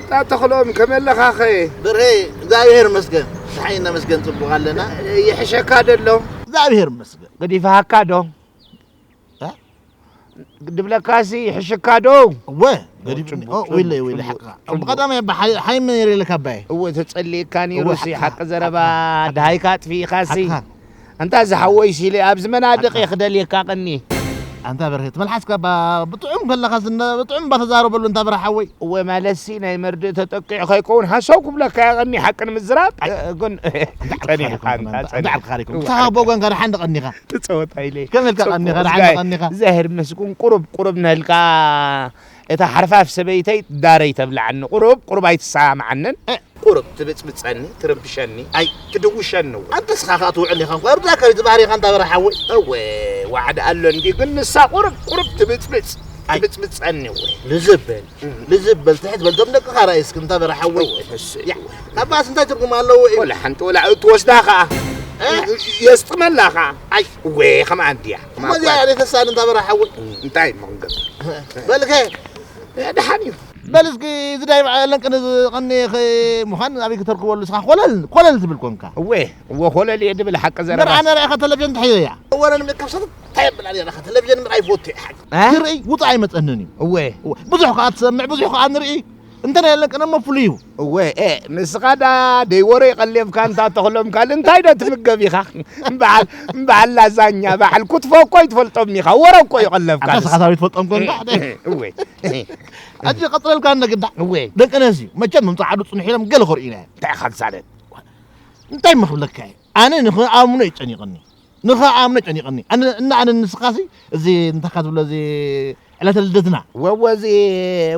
ኣታ ተኽሎም ከመይ ኣለኻኸ? ብርሄ፣ እግዚኣብሔር ይመስገን። ደሓን ኢና መስገን፣ ጽቡቕ ኣለና። ይሕሸካ ዶ ኣሎ? እግዚኣብሔር ይመስገን። ገዲፍሃካ ዶ? እ? ድብለካሲ ይሕሽካ ዶ? እወ፣ ገዲፉኒ። ጽቡቕ፣ ኦ፣ ወይለይ፣ ጽቡቕ፣ ወይለይ፣ ጽቡቕ፣ ሓቅኻ። ጽቡቕ። ብቐዳማይ ኣባ ሓይ-፣ ሓይመ ነይረ ኢለካ ኣባየ። እወ፣ ተጸሊእካ ነይሩ እወ፣ ሲ፣ ሓቅኻ፣ ሓቂ ዘረባ ሓቅኻ። ደሃይካ ኣጥፊእካ ሲ። ሓቅኻ። ኣንታ ዝሓወይ ሲለ፣ ኣብዚ መናድቕ ሓቅኻ። እየ ክደልየካ ቀኒ። ኣንታ በርሄ፣ ትመልሓስካ እባ ብጥዑም ከለኻ ዝነ-፣ ብጥዑም እባ ተዛረበሉ፣ እንታ በርሃ ሓወይ። እወ፣ ማለትሲ ናይ መርድእ ተጠቂዑ ከይከውን ሃሰው ክብለካ እየ ቀኒ፣ ሓቂ ንምዝራብ። ኣይ። እ፣ ግን እንዳ ዓልካ ጸኒሕካ፣ ሪኩም፣ ኣንታ እንዳ ጸኒሕ-፣ ዓልካ ሪኩም። እወ፣ ክሳኻ ዓልካ። ብወገንካ ደሓን ደቐኒኻ። ትጸወት ኣይለ። ከመይ ኢልካ ጽቡቕ ቀኒኻ፣ ደሓን ጉዳይ። ደቐኒኻ። ዛሄር መስጉን ቁሩብ፣ ቁሩብ ነልካ እታ ሓርፋፍ ሰበይተይ ዳረይ ተብልዓኒ። ቁሩብ፣ ቁሩብ ኣይትሰማምዓንን። እ። ቁሩብ ትብጽብጸኒ፣ ትርብሸኒ፣ ኣይ፣ ትድውሸኒ እውን። ኣንተ ስኻ ከኣ ትውዕል ኢኻ እኮ። እርዳካ እዩ እቲ ባህሪኻ እንታ በርሃ ሓወይ። እወ፣ ዋዕዳ ኣሎ እንዲ፣ ግን ንሳ ቁሩብ፣ ቁሩብ ትብጽብጽ፣ ኣይ። ትብጽብጸኒ እውን። ልዝብ በል፣ እም። ልዝብ በል፣ ትሕት በል። እቶም ደቅኻ ርኣይ እስኪ እንታ በርሃ ሓወይ። እወ፣ እሱ እዩ። ያ፣ ካብኣስ እንታይ ትርጉም ኣለዎ እዩ? ወላ ሓንቲ፣ ወላ እትወስዳ ኸኣ። እ? የስጥመላ ኸኣ። ኣይ። እወ፣ ከምኣ እንድያ። እሞ እዚኣ እያ ዘይተሳኒ እንታ በርሃ ሓወይ። እም፣ እንታይ እሞ ክንገብር? በልከ። እ፣ ደሓን እዩ። በል እስኪ እዚ ዳይ በዓል ለንቅነ ዝቐንየ ኸ ምዃን ኣበይ ክተርክበሉ? ንስኻ ኮለል፣ ኮለል ትብል ኮንካ። እወ፣ እወ፣ ኮለል እየ ድብል ሓቂ ዘረባ። ምርኣነ ርኣኻ ተለቪዥን ትሕዮ እያ። ወረ ንምልካብ ሰብ እንታይ የብላ እያ፣ ቴሌቪዥን ምርኣይ ይፈቱ እየ። እ? ክርኢ ውፃእ ኣይመፀንን እዩ። እወ። እወ። ብዙሕ ከዓ ትሰምዕ፣ ብዙሕ ከዓ ንርኢ። እንተ ናይ ለንቅነ እሞ ፍሉይ እዩ። እወ፣ እ፣ ንስኻ ዳ ደይ ወረ ይቐልየፍካ፣ እንታ ተኽሎም ካልእ እንታይ ዶ ትምገብ ኢኻ? በዓል፣ በዓል ላዛኛ፣ በዓል ክትፎ እኮ ይትፈልጦም ኢኻ። ወረ እኮ ይቐለፍካ ኣታ ንስ-፣ ስኻ ሳብ ይትፈልጦም ኮንካ? እወ። ሕጂ ቀፅለልካ እንደ ግዳ። እወ። ደቂ ኣንስትዮ መቸም ምምፃእ ዓዱ ፅንሑ ኢሎም ገለ ከርእዩና እዮም። እንታይ ኢኻ ትዛረብ? እንታይ ምኽብለካ እየ? ኣነ ንኽኣምኖ እዩ ጨኒቕኒ። ንኽኣምኖ ጨኒቕኒ። ኣነ፣ እና ኣነ ንስኻሲ እዚ እንታይ ኢኻ ትብሎ እዚ ዕለተ ልደትና። ወወዚ፣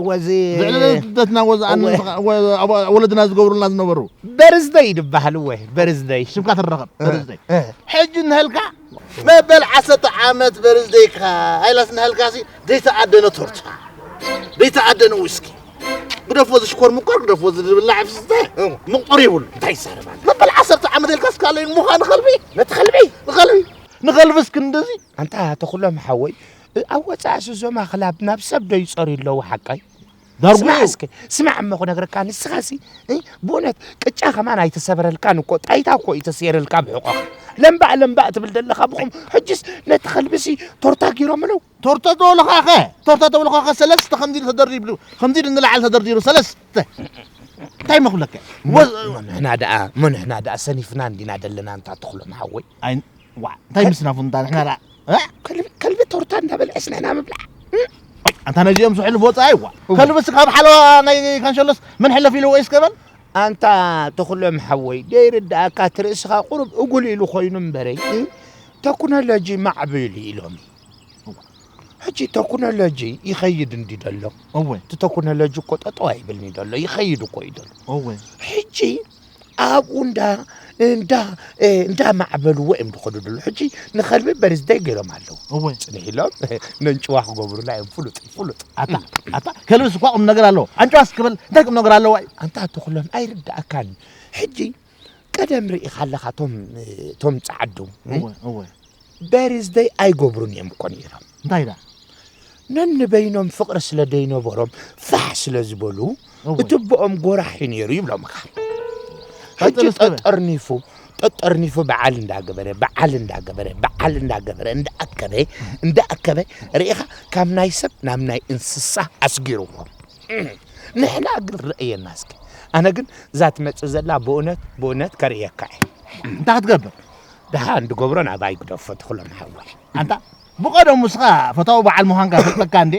ወዚ። እዚ ዕለተ ልደትና ወዚ ኣነ እወ። ንስኻ፣ ወ-፣ ኣወ-፣ ወለድና ዝገብሩልና ዝነበሩ። በርዝደይ ይድበሃል እወ፣ በርዝደይ። ሽምካ ትረኸብ፣ እ፣ በርዝደይ። እ። ሕጂ እንሀልካ መበል ዓሰርተ ዓመት በርዝደይካ፣ ኣይላስ እንሀልካሲ ዘይተኣደነ ቶርታ፣ ዘይተኣደነ ዊስኪ። ግደፎ እዚ ሽኮር ምኮር፣ ግደፎ እዚ ዝብላዕ ዝስተ እው። ምቁር ይብሉ። እንታይ ይዛረብ ኣሎ? መበል ዓሰርተ ዓመት ኢልካ እስካ ኣለይ ምዃን ንኸልቢ? ነቲ ከልቢ? ንኸልቢ። ንኸልቢ እስኪ እንደዚ። ኣንታ ተኽሎም ሓወይ፣ ኣብ ወጻኢ ሱዞማ ክላብ ናብ ሰብ ዶ ይጸርዩ ኣለዉ ሓቀይ? ዳርጉ ስማዕ እዩ። እስኪ፣ ስማዕ እሞ ክነግረካ፣ ንስኻሲ፣ እ፣ ብእውነት ቅጫ ከማን ኣይተሰብረልካን እኮ፣ ጣይታ እኮ እዩ ተሰይረልካ ብሕቆኻ። ለምባዕ ለምባዕ ትብል ዘለኻ ብኹም፣ ሕጅስ ነቲ ከልብሲ ቶርታ ጊሮምሉ። ቶርታ ተበልኻኸ፣ ቶርታ ተበልኻኸ ሰለስተ ከምዚ ኢሉ ተደሪብሉ፣ ከምዚ ኢሉ ንላዕሊ ተደርዲሩ ሰለስተ። እንታይ መኽብለካ? እሞ፣ ወዝ- እሞ ንሕና ደኣ፣ እሞ ንሕና ደኣ ሰኒፍና እንዲና ደለና እንታ ተኽሎም ሓወይ። ኣይ፣ ዋ፣ እንታይ ምስናፉ እንታ ንሕና ደኣ፣ እ? ከልቢ፣ ከልቢ ቶርታ እንዳበልዐስ ንሕና ምብላዕ። ኣይ፣ ኣንታ ነዚኦም ዝሕልፍ ወጻኢ፣ ዋ። እወ። ከልብስ ካብ ሓለዋ ናይ ካንሸሎስ መን ሕለፍ ኢልዎ እስከ በል? ኣንታ ተኽሎም ሓወይ፣ ደይርድኣካ እቲ ርእስኻ ቁሩብ እጉል ኢሉ ኮይኑ እምበረይ፣ እ? ተክኖሎጂ ማዕቢሉ ኢሎም። ሕጂ ተክኖሎጂ ይኸይድ እንዲ ደሎ። እወ። እቲ ተክኖሎጂ እኮ ጠጠው ኣይብልኒ ደሎ፣ ይኸይድ እኮ እዩ ደሎ። እወ። ሕጂ ኣብኡ እንዳ፣ እንዳ፣ እ፣ እንዳ ማዕበልዎ እዮም ዝኸዱ ደሎ። ሕጂ ንኸልቢ በርዝደይ ገይሮም ኣለዉ። እወ። ጽንሕ ኢሎም ነንጭዋ ክገብሩላ እዮም። ፍሉጥ፣ ፍሉጥ። ኣታ፣ ኣታ፣ ከልብስ እኳ ቁም ነገር ኣለዎ። ኣንጭዋስ ክብል እንታይ ቁም ነገር ኣለዎ? ኣንታ ተኽሎም ኣይርድኣካን። ሕጂ ቀደም ርኢኻ ኣለኻ፣ ቶም፣ ቶም ጸዓዱ፣ እወ፣ እወ። በርዝደይ ኣይገብሩን እዮም እኮ ነይሮም። እንታይ ደኣ? ነንበይኖም ፍቕሪ ስለ ደይነበሮም ፋሕ ስለ ዝበሉ፣ እወ። እቲ ቦኦም ጎራሕ እዩ ነይሩ ይብሎምኻ። ቀጽል ሕጂ እስከ በል። ጠጠርኒፉ፣ ጠጠርኒፉ በዓል እንዳገበረ፣ በዓል እንዳገበረ፣ በዓል እንዳገበረ፣ እንዳኣከበ፣ እንዳኣከበ፣ ርኢኻ ካብ ናይ ሰብ ናብ ናይ እንስሳ ኣስጊርዎም። ንሕና ግን ርኣየና እስኪ። ኣነ ግን እዛ ትመጽእ ዘላ ብእውነት፣ ብእውነት ከርእየካ እየ። እንታይ ክትገብር? ደሓን ድገብሮ ናባይ ግደፎ ተኽሎም ሓወይ። ኣንታ ብቐደሙ እስኻ ፈታዊ በዓል ምዃንካ ይፈልጠካ እንዴ?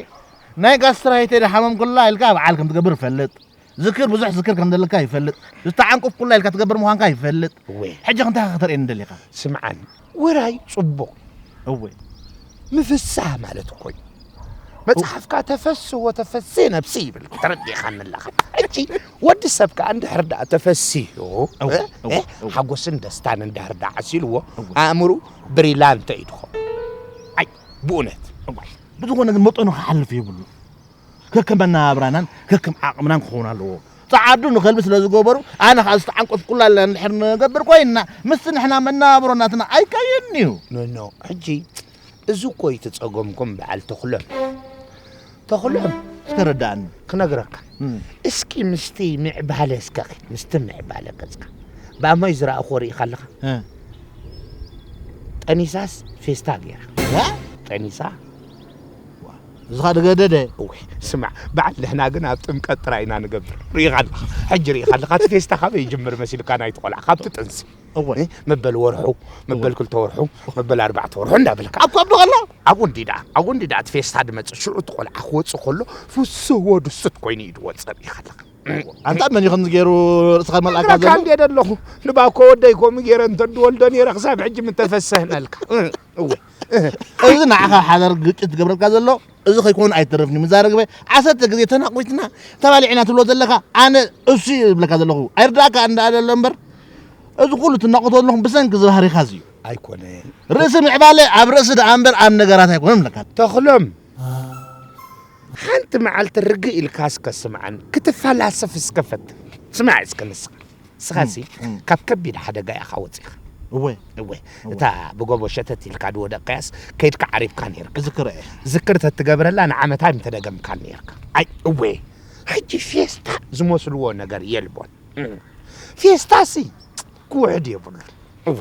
ናይ ጋስትራይተይ ድሓመምኩላ ኢልካ በዓል ከም ትገብር እፈልጥ። ዝክር፣ ብዙሕ ዝክር ከም ዘለካ ይፈልጥ። ዝተዓንቆፍኩላ ኢልካ ትገብር ምዃንካ ይፈልጥ። እወ። ሕጂ ክንታይ ከተርእየኒ ደሊኻ? ስምዓኒ፣ ውራይ ጽቡቕ። እወ። ምፍሳህ ማለት እኮ እዩ። መጽሓፍካ ተፈስህ ወተፈስህ ነብሲ ይብል። ተረዲእካኒ ኣለኻ። ሕጂ ወዲ ሰብ ከኣ እንድሕር ደኣ ተፈሲሁ፣ እወ፣ እ? እወ፣ እ? እወ። ሓጎስን ደስታን እንድሕር ደኣ ዓሲልዎ፣ እወ። ኣእምሩ ብሪላንተ እዩ ድኾን። ኣይ፣ ብእውነት። እዋይ፣ ብዝኾነ ግን መጠኑ ክሓልፍ የብሉ። ከከም መናብራናን ከከም ዓቕምናን ክኸውን ኣለዎ። ጸዓዱ ንኸልቢ ስለ ዝገበሩ፣ ኣነ ኸኣ ዝተዓንቀፍኩላ ኣላ እንድሕር ንገብር ኮይንና፣ ምስቲ ንሕና መናብሮ ናትና ኣይከይድን እዩ። ኖ፣ ኖ፣ ሕጂ እዚ እኮ እዩ እቲ ጸገምኩም በዓል ተኽሎም። ተኽሎም። እስከ ረዳእኒ። ክነግረካ። እም። እስኪ ምስቲ ምዕባለ እስከ ኺድ፣ ምስቲ ምዕባለ ገጽካ። ብኣማይ ዝረኣኹዎ ርኢኻ ኣለኻ? እ። ጠኒሳስ ፌስታ ገይራ። እ? ጠኒሳ። ዋ፣ እዚ ኸኣ ዝገደደ። እወ፣ ስማዕ፣ በዓል ንሕና ግን ኣብ ጥምቀት ጥራይ ኢና ንገብር። ርኢኻ ኣለኻ? ሕጂ ርኢኻ ኣለኻ? እቲ ፌስታ ካበይ ይጅምር መሲልካ ናይቲ ቖልዓ? ካብቲ ጥንሲ። እወ። እ? መበል ወርሑ፣ መበል እወ። ክልተ ወርሑ፣ መበል ኣርባዕተ ወርሑ እንዳበልካ። ኣብ ከብዱ ኸሎ? ኣብኡ እንዲዳ፣ ኣብኡ እንዲዳ እቲ ፌስታ ድመጽእ። ሽዑ እቲ ቖልዓ ክወጽእ ከሎ ፍስህ ወድሱት ኮይኑ እዩ ድወጽእ። ርኢኻ ኣለኻ? ኣንታ መን እዩ ከምዚ ገይሩ ርእስኻ መልኣካ ነግረካ ዘሎ? እንዴ ደለኹ። ንባኮ ወደይ ከምኡ ገይረ እንተ ድወልዶ ነይረ ክሳብ ሕጂ ምተፈሰህናልካ። እወ። እዚ ንዓኻ ሓደር ግጭት ዝገብረልካ ዘሎ፣ እዚ ከይኮኑ ኣይተርፍን እዩ። ምዛ ርግበ ዓሰርተ ግዜ ተናቑትና፣ ተባሊዕና ትብሎ ዘለኻ፣ ኣነ እሱ እዩ ዝብለካ ዘለኹ። ኣይርዳእካ እንዳ ደሎ እምበር፣ እዚ ኩሉ ትናቑቶ ዘለኹም ብሰንኪ እዚ ባህሪኻ እዚ እዩ። ኣይኮነ። ርእሲ ምዕባለ ኣብ ርእሲ ደኣ እምበር ኣብ ነገራት ኣይኮነን እብለካ። ተኽሎም፣ ሓንቲ መዓልቲ ርግእ ኢልካ እስከ ስምዓን፣ ክትፈላሰፍ እስከ ፈትን። ስማዕ እስከ ንስኻ። ንስኻሲ እም፣ እም። ካብ ከቢድ ሓደጋ ኢኻ ወጺኻ። እወ። እወ። እወ። እታ ብጎቦ ሸተት ኢልካ ዝወደቕካያስ ከይድካ ዓሪፍካ ነይርካ። እዝክሮ እየ። ዝክር ተትገብረላ ንዓመታ ኣይምተደገምካን ነይርካ። ኣይ፣ እወ። ሕጂ ፌስታ ዝመስልዎ ነገር የልቦን። እም። ፌስታሲ ክውሕድ የብሉን። እወ።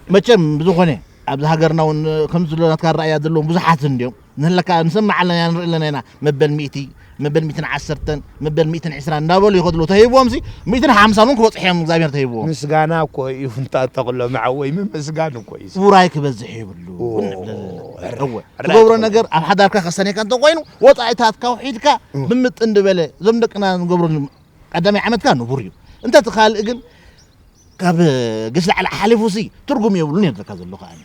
መቸም ብዝኾነ ኣብዚ ሃገርና እውን ከምዚ ዘሎ ናትካ ኣረኣእያ ዘለዎም ብዙሓት እንድዮም። ንህለካ ንሰምዕ ኣለና ኢና፣ ንርኢ ኣለና ኢና። መበል ሚእቲ፣ መበል ሚእትን ዓሰርተን፣ መበል ሚእትን ዕስራን እንዳበሉ ይኸዱ ኣለዉ። ተሂብዎምሲ ሚእትን ሓምሳን እውን ክበጽሑ እዮም እግዚኣብሔር ተሂብዎም። ምስጋና እኮ እዩ እንታ ተኽሎ መዓወይ፣ ምምስጋን እኮ እዩ። ውራይ ክበዝሕ የብሉ። ኦ፣ ንብል ኣለና። እረ፣ እወ። እረ፣ ትገብሮ እረ። ነገር ኣብ ሓዳርካ ከሰኔካ እንተኾይኑ፣ ወጻኢታትካ ውሒድካ እም። ብምጥን ዝበለ፣ እዞም ደቅና ንገብረሉ ቀዳማይ ዓመትካ ንቡር እዩ። እንተ እቲ ካልእ ግን ካብ ግስ ላዕሊ ሓሊፉሲ ትርጉም የብሉን እየ ዝብለካ ዘለኹ ኣነ።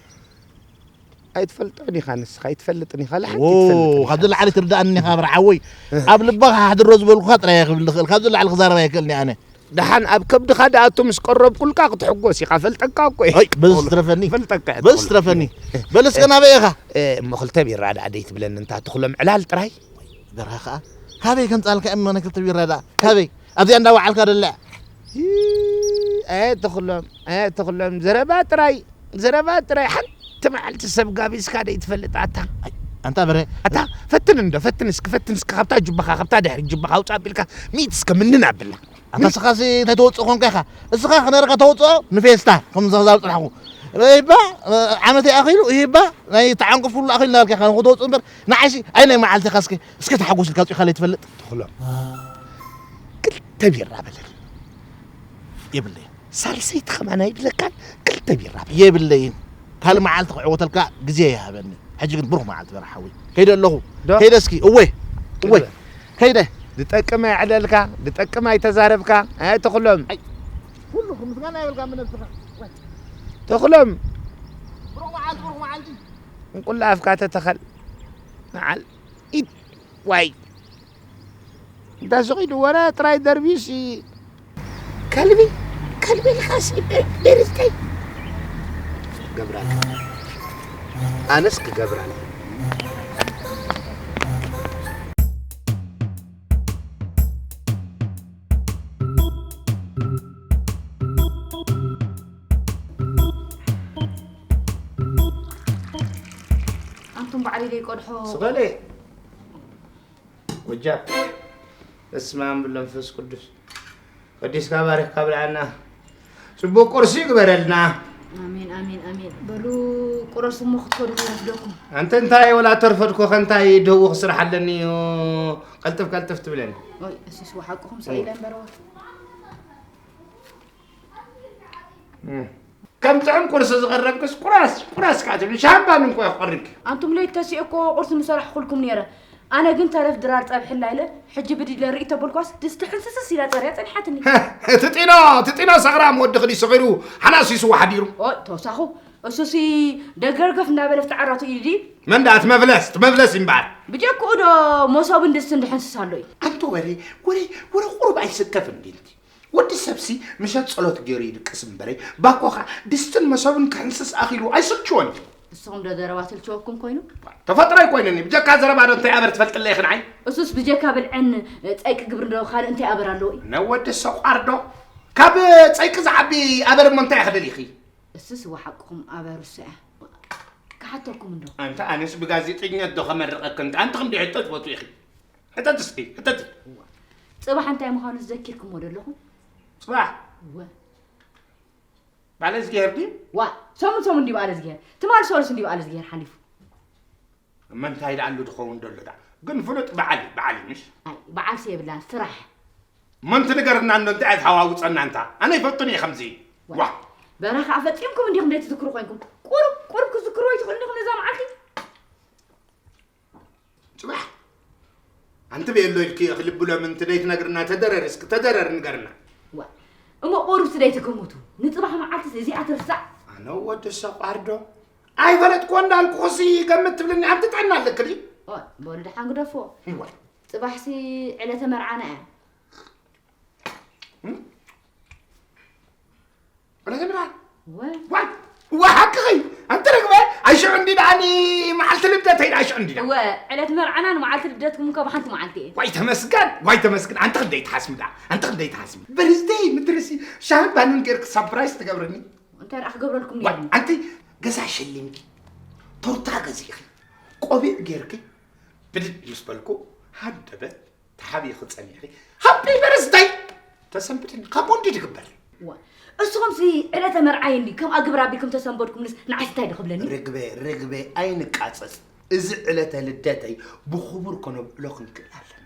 ኣይትፈልጦን ኢኻ ንስኻ፣ ኣይትፈልጥን ኢኻ፣ ላሓንቲ ዎ፣ ኣይትፈልጥን ኢኻ ካብዚ ንስኻ። ላዕሊ ትርድኣኒ ኢኻ ብርዓወይ። እህ። ኣብ ልብኻ ሓድሮ ዝበልኩኻ ጥራይ እየ ክብል ዝኽእል፣ ካብዚ ላዕሊ ክዛረብ ኣይክእልን እየ ኣነ። ደሓን ኣብ ከብድኻ ደኣቱ ምስ ቀረብኩልካ ክትሕጎስ ኢኻ፣ ፈልጠካ እኮ እየ። ኣይ፣ በዚ ትረፈኒ። ፈልጠካ እየ በዚ ትረፈኒ። በል እስከ ናበይ ኢኻ? እ፣ እሞ ክልተ ቢራ ደኣ ደይትብለኒ እንታ ትኽሎም ዕላል ጥራይ? በርሃ ኸኣ ካበይ ከምጻልካ እሞ ናይ ክልተ ቢራ ደኣ? ካበይ? ኣብዚኣ እንዳወዓልካ ደላ። ይ-፣ ኣየ ተኽሎም፣ ኣየ ተኽሎም፣ ዘረባ ጥራይ፣ ዘረባ ጥራይ። ሓንቲ መዓልቲ ሰብ ጋቢዝካ ደይትፈልጥ ኣታ። ኣይ፣ ኣንታ በርሀ። ኣታ፣ ፈትን እንዶ፣ ፈትን እስኪ፣ ፈትን እስኪ፣ ካብታ ጁባኻ፣ ካብታ ድሕሪ ጁባኻ ኣውጽእ ኣቢልካ፣ ሚእቲ እስከ ምንን ኣብላ። ኣታ እስኻሲ እንታይ ተውጽኦ ኮንካ ኢኻ? እስኻ ክነረካ ተውጽኦ ንፌስታ፣ ከም ዝዛረብ ጽናሕኩ። ይባ፣ ዓመተይ ኣኺሉ፣ ይባ፣ ናይ ተዓንቁ ፍሉ ኣኺሉ እናበልካ ኢኻ ንኽተውጽእ እምበር፣ ንዓይሲ ኣይ ናይ መዓልቲ ኢኻ እስከ፣ እስከ ተሓጎስ ኢልካ ኣውጺእካለይ ትፈልጥ? ትኽሎም። ክልተ ቢራ በለኒ። የብለይን። ሳልሰይቲ ከማን ኣይብለካን፣ ክልተ ቢራ በለኒ። የብለይን። ካልእ መዓልቲ ክዕወተልካ ግዜ ይሃበኒ። ሕጂ ግን ብሩኽ መዓልቲ በርሓዊ። ከይደ ኣለኹ። ዶ? ከይደ እስኪ። እወ። እወ። ግበር። ከይደ። ዝጠቅም ኣየዕለልካ፣ ዝጠቅም ኣይተዛረብካ። ኣይ ተኽሎም። ኣይ። ኩሉ ምስጋና ይብልካ ብነብስኻ። ተኽሎም። ብሩኽ መዓልቲ፣ ብሩኽ መዓልቲ። እንቁላ ኣፍካ ተተኸል። መዓል። ኢድ። ዋይ። እንዳ ሱቕ ኢሉ ወረ ጥራይ ደርቢስ። ከልቢ፣ ከልቢ ኢልካሲ ቤ-፣ ቤርዝተይ። ገብራል። ኣነስ ክገብራል። ኣንቱም ባዕለይ ደይቀድሖ። ስቐለ። ጎጃም። በስመ ኣብ ወወልድ ወመንፈስ ቅዱስ። ቀዲስካ ባሪኽካ ብልዓና። ጽቡቕ ቁርሲ ይግበረልና። ኣሜን፣ ኣሜን፣ ኣሜን። በሉ ቁረሱ እሞ ክትከዱ ከይረፍደኩም። ኣንተ እንታይ ወላ ተርፈድኮ ከ እንታይ ደው ክስራሕ ኣለኒ እዩ። ቀልጥፍ ቀልጥፍ ትብለኒ። ኦይ፣ እሱስ ወሓቅኹም ስኢለ እምበረዋ። እም። ከም ጥዑም ቁርሲ ዝቐረብክስ ቁራስ፣ ቁራስ ከኣ ትብሊ፣ ሻምፓን እንኮ ክቐርብኪ። ኣንቱም ለይቲ ተሲኤ እኮ ቁርሲ ምሰራሕኹልኩም ነይረ። ኣነ ግን ተረፍ ድራር ጸብሒ ኣላ ኢለ፣ ሕጂ ብዲለ ርኢ ተበልኳስ፣ ድስቲ ሕንስስስ ኢላ ጸርያ ጸኒሓትኒ። እቲ ጢኖ፣ እቲ ጢኖ ሰኽራም ወዲ ክዲ ሰኺሩ፣ ሓናሲሱ ሓዲሩ። ኦይ፣ ተወሳኹ፣ እሱሲ ደገርገፍ እንዳበለ ፍቲ ዓራቱ ኢዩ ድዩ? መን ደኣ እቲ መፍለስ፣ እቲ መፍለስ እምበኣር። ብጀክኡ ዶ መሶብን ድስትን ድሕንስስ ኣሎ እዩ? ኣንተ ወሬ፣ ወሬ፣ ወሬ ቁሩብ ኣይስከፍን ድዩ? ወዲ ሰብሲ ምሸት ጸሎት ገይሩ ይድቅስ እምበረይ፣ ባኮኻ ድስትን መሶብን ክሕንስስ ኣኺሉ ኣይስልችዎን እዩ። ንስኹም ዶ ዘረባ ስልችወኩም ኮይኑ? ተፈጥሮይ ኮይኑኒ፣ ብጀካ ዘረባ ዶ እንታይ ኣበር ትፈልጥለ ኢኺ ንዓይ? እሱስ ብጀካ ብልዕን ጸይቂ ግብሪ ዶ ካልእ እንታይ ኣበር ኣለዎ እዩ? ነወዲ ሰቋር ዶ? ካብ ጸይቂ ዝዓቢ ኣበር እሞ እንታይ ኢኺ ደሊኺ? እሱስ እወ ሓቅኹም ኣበር እሱ እያ። ክሓተኩም እንዶ? ኣንታ ኣነስ ብጋዜጠኛት ዶ ከመርቐክን? ኣንቲ ክንደይ ሕቶ ትፈትዊ ኢኺ? ሕተት እስኪ፣ ሕተት። እዋ፣ ጽባሕ እንታይ ምዃኑ ዘኪርኩሞ ዶ ኣለኹም? ጽባሕ እወ። ባለዝጊሄር ድዩ? ዋ፣ ሰሙን ሰሙን እንዲ በዓል እዝግሄር። ትማል ሰሉስ እንዲ በዓል እዝግሄር ሓሊፉ። እመ እንታይ ደኣሉ ዝኸውን ዘሎ ደኣ? ግን ፍሉጥ በዓል እዩ፣ በዓል እዩ ምሽ? ኣይ፣ በዓልሲ የብላን፣ ስራሕ። መንቲ ንገርና እንዶ እንታይ እያ ዝሓዋውፀና እንታ? ኣነ ይፈጡን እየ ከምዚ። ዋ። በራ ከዓ ፈፂምኩም እንዲኹም ዘይትዝክሩ ኮይንኩም። ቁሩብ ቁሩብ ክትዝክሩ ኣይትኽእሉ እንዲኹም ነዛ መዓልቲ። ጽባሕ ኣንቲ ቤሎ ኢልኪ ክልብሎም እንት ደይትነግርና ተደረር እስኪ ተደረር ንገርና። ዋ፣ እሞ ቁሩብ ስደይ ትግምቱ። ንጽባሕ መዓልቲ እዚኣ ትርሳዕ። ኣነ ወዲ ሰቋርዶ ኣይፈለጥኩ እንዳልኩ ክሲ ገምት ትብልኒ ኣንቲ ጥዕና ኣለክ ድዩ? ዋ፣ በሉ ደሓን ግደፎ። ይዋ። ጽባሕሲ ዕለተ መርዓና እያ። ዕለተ መርዓ ዋይ ዋይ ሓቅኺ ኣንተ ረግበ ኣይሽዑ እንዲ ደኣኒ መዓልቲ ልደተይ ደኣ ሽዑ እንዲ ደኣ እወ ዕለት መርዓናን መዓልቲ ልደትኩም እኮ ብሓንቲ መዓልቲ እየ ዋይ ተመስገን ዋይ ተመስገን ኣንተ ክንደይ ትሓስሚ ደኣ ኣንተ ክንደይ ትሓስሚ በርዝደይ ምድርሲ ሻህን ባንን ጌርክ ሳፕራይዝ ትገብርኒ እንታይ ደኣ ክገብረልኩም ዋይ ነይርኒ ኣንቲ ገዛ ሸሊምኪ ቶርታ ገዚእኺ ቆቢዕ ጌርኪ ብድድ ምስ በልኩ ሃንደበት ተሓቢእኺ ጸኒሕኺ ሃፒ በርዝደይ ተሰንብድኒ ካብኡ እንዲ ድግበር ዋ እስኹምሲ ዕለተ መርዓይ እንዲ ከምኣ ግብር ኣቢልኩም ተሰንበድኩምንስ ንዓይስ እንታይ ዶ ክብለኒ ርግበ ርግበ ኣይንቃጸጽ እዚ ዕለተ ልደተይ ብኽቡር ከነብዕሎ ክንክእል ኣለና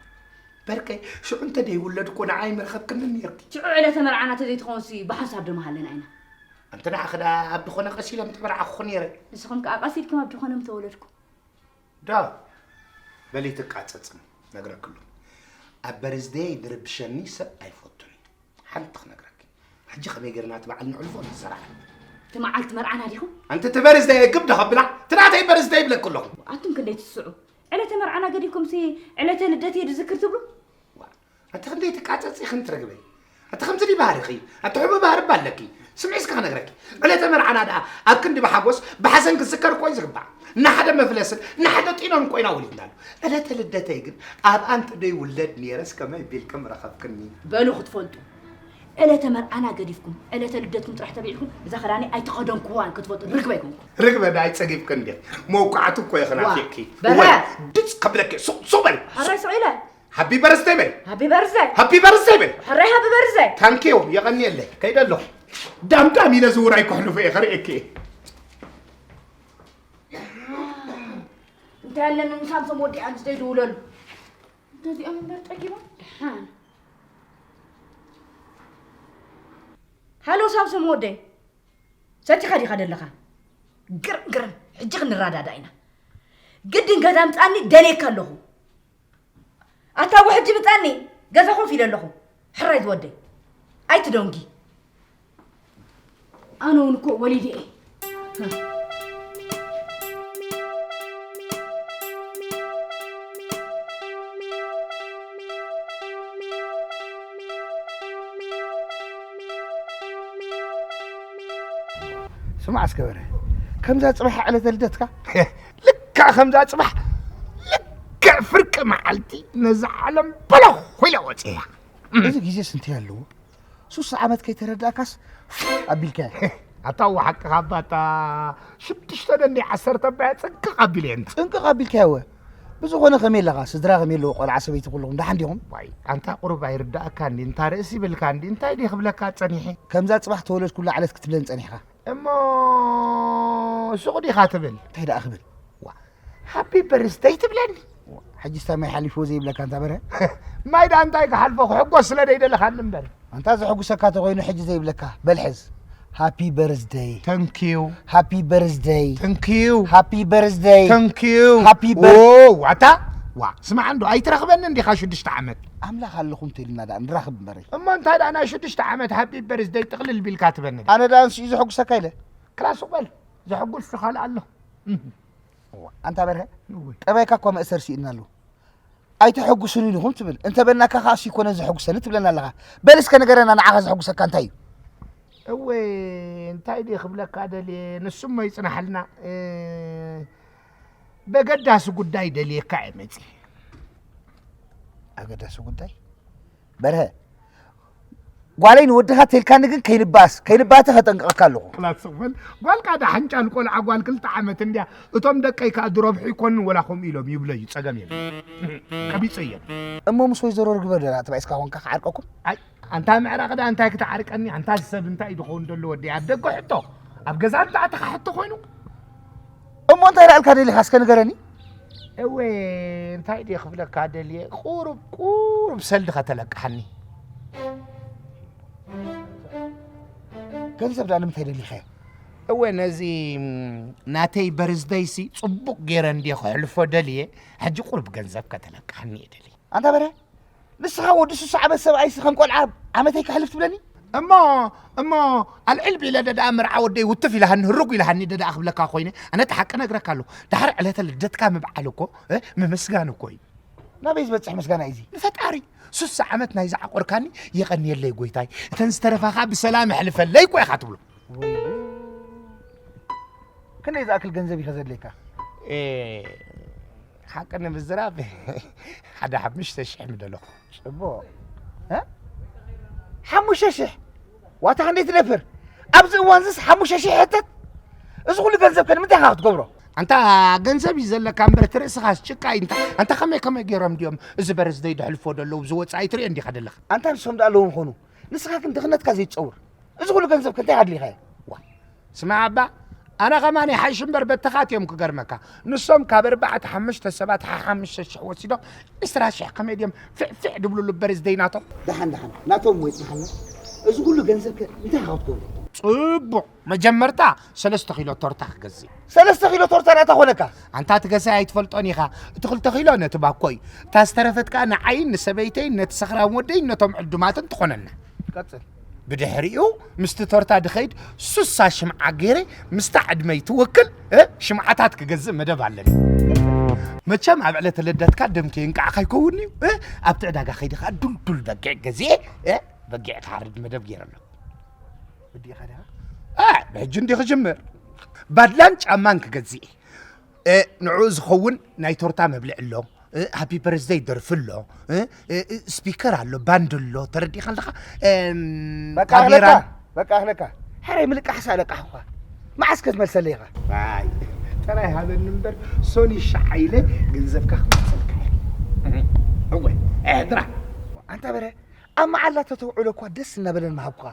በርከይ ሽዑ እንተ ደይውለድ እኮ ንዓይ መርኸብክኒ ነርኪ ሽዑ ዕለተ መርዓና ተዘይትኸውንሲ ብሓንሳብ ዶ መሃለና ኢና ኣንቲ ንዓኺ ደኣ ኣብ ድኾነ ቀሲለ ምተመርዓኹ ነይረ ንስኹም ከኣ ቀሲልኩም ኣብ ድኾነ ምተወለድኩም ዶ በሊ ትቃጸጽ ነግረክሉ ኣብ በርዝደይ ድርብሸኒ ሰብ ኣይፈቱን ሓንቲ ክነግረኪ ሕጂ ከመይ ገርና እቲ በዓል ንዕልፎ ንሰራሕ እቲ መዓልቲ መርዓና ዲኹም ኣንቲ እቲ በርዝደይ ግብ ዶ ከብላ እቲ ናተይ በርዝደይ ይብለኪ ኣለኹ ኣቱም ክንደይ ትስዑ ዕለተ መርዓና ገዲፍኩም ሲ ዕለተ ልደት እየ ዝዝክር ትብሉ ኣቲ ክንደይ ትቃጸጺ ክንትረግበይ ኣቲ ከምዚ ዲ ባህሪኺ ኣቲ ሕቡ ባህሪ እባ ኣለኪ ስምዒ እስከ ክነግረኪ ዕለተ መርዓና ደኣ ኣብ ክንዲ ብሓጎስ ብሓዘን ክዝከር እኮ እዩ ዝግባእ ንሓደ መፍለስን ንሓደ ጢኖን እኮ ኢና ወሊድናሉ ዕለተ ልደተይ ግን ኣብኣ እንተ ደይውለድ ነይረስ ከመይ ቢልኪ ምረኸብክኒ በሉ ክትፈልጡ ዕለተ መርዓና ገዲፍኩም ዕለተ ልደትኩም ጥራሕ ተቢዕኩም እዛ ኸዳኒ ኣይተኸደንኩዋን ክትፈልጡ ርግበ ኣይኮንኩም ርግበ ደኣ ኣይጸጊብክን ድየ መውቃዕቲ እኮ እየ ዋ፣ ክናፊቅኪ በረ። እወ፣ ድጽ ከብለኪ ሱቕ ሱቕ በል ሕራይ ስቕ ኢለ ሃቢ በርዝደይ በል ሃቢ በርዝደይ ሃቢ በርዝደይ በል ሕራይ ሃቢ በርዝደይ ታንኪዩ የቐንየለይ ከይደ ኣለኹ ዳምዳም ኢለ ዝውራይ ክሕልፎ እየ ክርእየኪ እየ እንታይ ኣለኒ ምሳምሶም ወዲኣ ምስ ዘይድውለሉ እንተዚኦም እምበር ጠጊቦም ደሓን ሃሎ ሳምሶም ወደይ ሰቲኻ ዲኻ ደለኻ ግርም ግርም ሕጂ ክንረዳዳ ኢና ግድን ገዛ ምፃኒ ደልየካ ኣለኹ ኣታ እወ ሕጂ ምጻኒ ገዛ ኮፍ ኢለ ኣለኹ ሕራይ ዝወደይ ኣይትደንጉ ኣነ እውን እኮ ወሊደ እየ ስማዕ እስከ በረ ከምዛ ፅባሕ ዕለተ ልደትካ ልክዕ ከምዛ ፅባሕ ልክዕ ፍርቂ መዓልቲ ነዛ ዓለም በለኹ ኢለ ወፅያ እዚ ግዜስ እንታይ ኣለዎ ሱስ ዓመት ከይተረዳእካስ ኣቢልካያ ኣታ እወ ሓቅኻ ኣባ ኣታ ሽዱሽተ ደንዲ ዓሰርተ ኣባያ ፅንቅቕ ኣቢለ እየ እንታ ፅንቅቕ ኣቢልካያ እወ ብዝኾነ ከመይ ኣለኻ ስድራ ከመይ ኣለዎ ቆልዓ ሰበይቲ ኩልኹም ደሓን ዲኹም ዋይ ኣንታ ቁሩብ ኣይርዳእካ እንዲ እንታ ርእሲ ይብልካ እንዲ እንታይ ድየ ክብለካ ፀኒሐ ከምዛ ፅባሕ ተወለድኩላ ዕለት ክትብለኒ ፀኒሕኻ እሞ ሱቕ ዲኻ ትብል እንታይ ደኣ ክብል ዋ ሃፒ በርስደይ ትብለኒ ሕጅስ ታማይ ሓሊፍዎ ዘይብለካ እንታ በረ ማይ ደኣ እንታይ ክሓልፎ ክሕጎስ ስለ ደይደለኻኒ እምበር ኣንታ ዘሐጉሰካ ተኾይኑ ሕጂ ዘይብለካ በል ሕዝ ሃፒ በርዝደይ ተንኪዩ ሃፒ በርዝደይ ተንኪዩ ሃፒ በርዝደይ ተንኪዩ ሃፒ በር ዋታ ዋ ስማዕ እንዶ ኣይትረኽበንን ዲኻ ሽዱሽተ ዓመት ኣምላኽ ኣለኹም ተይልና ደኣ ንራኽብ እምበረይ እሞ እንታይ ደኣ ናይ ሽዱሽተ ዓመት ሃፒ በርዝደይ ጥቕልል ቢልካ ትበኒ ኣነ ደኣ ንስኡ ዘሐጉሰካ ኢለ ክላስ በል ዘሐጉስ ካልእ ኣሎ ኣንታ በርሀ ጠባይካ እኳ መእሰር ስኢንና ኣሎ ኣይተሐጉሱን ኢኹም ትብል እንተ በልናካ ከዓ ሲኮነ ዘሐጉሰኒ ትብለና ኣለኻ በል እስከ ንገረና ንዓኻ ዘሐጉሰካ እንታይ እዩ እወ እንታይ ድየ ክብለካ ደልየ ንሱ እሞ ይፅናሓልና በገዳሲ ጉዳይ ደልየካ እየ መፅየ ኣገዳሲ ጉዳይ በርሀ ጓለይ ንወድኻ ተልካኒ ግን ከይንባስ ከይንባተ ከጠንቅቐካ ኣለኹ። ክላስ ስቕ በል። ጓልካ ደሓን ጫል ቆልዓ ጓል ክልተ ዓመት እንድያ። እቶም ደቀይ ከኣ ድሮ ብሒ ይኮኑ ወላ ከምኡ ኢሎም ይብለዩ ጸገም የለን። ቀቢጸ እየን። እሞ ምስ ወይዘሮ ርግበ ደራ ተባኢስካ ኮንካ ክዓርቀኩም? ኣይ ኣንታ ምዕራቕ ደኣ እንታይ ክትዓርቀኒ ኣንታ ሰብ እንታይ እዩ ድኸውን ደሎ ወዲ ኣብ ደገ ሕቶ ኣብ ገዛ እንተ ኣተኻ ሕቶ ኮይኑ እሞ እንታይ ዳኣልካ ደሊኻ እስከ ንገረኒ። እወ እንታይ ድየ ክብለካ ደልየ ቁሩብ ቁሩብ ሰልዲ ከተለቅሓኒ። ገንዘብ ደኣ ንምንታይ ደሊኻዮ? እወ ነዚ ናተይ በርዝደይሲ ጽቡቕ ገይረ እንድየ ከሕልፎ ደልየ ሕጂ ቁሩብ ገንዘብ ከተለቅሓኒ እየ ደልየ። ኣንታ በረ ንስኻ ወዲ ሱሳ ዓመት ሰብኣይሲ ከም ቆልዓ ዓመተይ ከሕልፍ ትብለኒ? እሞ እሞ ኣልዕል ቢለ ደደኣ መርዓ ወደይ ውትፍ ኢልሃኒ ህርጉ ኢልሃኒ ደደኣ ክብለካ ኮይነ ኣነ እቲ ሓቂ ነግረካ ኣለኹ። ድሓር ዕለተ ልደትካ ምብዓል እኮ እ፣ ምምስጋን እኮ እዩ። ናበይ ዝበጽሕ ምስጋና እዩ እዚ? ንፈጣሪ ሱሳ ዓመት ናይ ዝዓቆርካኒ የቐንየለይ ጎይታይ፣ እተን ዝተረፋ ኸኣ ብሰላም ኣሕልፈለይ እኮ ኢኻ ትብሎ። ወይ ክንደይ ዝኣክል ገንዘብ እዩ ከዘድለካ? እ፣ ሓቂ ንምዝራብ ሓደ ሓሙሽተ ሽሕ ምደለኹ። ጽቡቕ። እ? ሓሙሽተ ሽሕ ዋታ ክንደይ ትደፍር? ኣብዚ እዋን ዝስ ሓሙሽተ ሽሕ ሕተት? እዚ ኩሉ ገንዘብ ከ ንምንታይ ኢኻ ክትገብሮ? ኣንታ ገንዘብ እዩ ዘለካ እምበር እቲ ርእስኻስ ጭቃ እዩ። እንታ ኣንታ ከመይ ከመይ ገይሮም ድዮም እዚ በርዝደይ ደሕልፎ ደለዉ እዚ ወጻኢ ትሪኦ እንዲኻ ደለኻ? ኣንታ ንሶም ደኣ ኣለዎም ኾኑ ንስኻ ግን ድኽነትካ ዘይትጸውር። እዚ ኩሉ ገንዘብ ከ እንታይ ኣድሊኻዮ? ዋ ስማዕ ኣባ ኣነ ኸማን ይሓይሽ እምበር በተኻት እዮም ክገርመካ። ንሶም ካብ ኣርባዕተ ሓሙሽተ ሰባት ሓሓሙሽተ ሽሕ ወሲዶም ዕስራ ሽሕ ከመይ ድዮም ፍዕፍዕ ድብሉሉ በርዝደይ ናቶም። ደሓን ደሓን ናቶም ወይ ጽንሓልና። እዚ ኩሉ ገንዘብ ከ እንታይ ኢኻ ክትገብሮ? ጽቡቕ መጀመርታ ሰለስተ ኪሎ ቶርታ ክገዝእ። ሰለስተ ኪሎ ቶርታ ዳኣ እንታይ ኮነካ? ኣንታ እቲ ገዛይ ኣይትፈልጦን ኢኻ። እቲ ክልተ ኪሎ ነቲ ባኮ እዩ። እታ ዝተረፈት ከኣ ንዓይን ንሰበይተይን ነቲ ሰኽራን ወደይን ነቶም ዕዱማትን ትኾነና። ቀጽል። ብድሕሪኡ ምስቲ ቶርታ ድኸይድ ሱሳ ሽምዓ ገይረ ምስታ ዕድመይ ትወክል እ ሽምዓታት ክገዝእ መደብ ኣለኒ። መቸም ኣብ ዕለተ ልደትካ ደም ከየንቃዕካ ኣይከውን እዩ እ ኣብቲ ዕዳጋ ከይደ ከኣ ዱልዱል በጊዕ ገዚኤ እ በጊዕ ክሓርድ መደብ ገይረ ኣለኹ። ወዲእኻ ዲኻ? እ ብሕጂ እንዲ ክጅምር ባድላን ጫማን ክገዝእ እየ። ንዕኡ ዝኸውን ናይ ቶርታ መብልዒ ኣሎ፣ ሃፒ በርዝደይ ደርፊ ኣሎ፣ ስፒከር ኣሎ፣ ባንድ ኣሎ፣ ተረዲእካ ኣለኻ? በቃ ኣኽለካ፣ በቃ ኣኽለካ። ሕራይ ምልቃሕስ ኣለቃሕኳ። መዓስ ከ ትመልሰለይ ኢኻ? ኣይ ጥራይ ሃበኒ እምበር ሶኒ ሻዓ ኢለ ገንዘብካ ክመልሰልካ እየ። እወ፣ እድራ። ኣንታ በረ ኣብ መዓላ ተተውዕሎ እኳ ደስ እናበለን ምሃብኩኻ።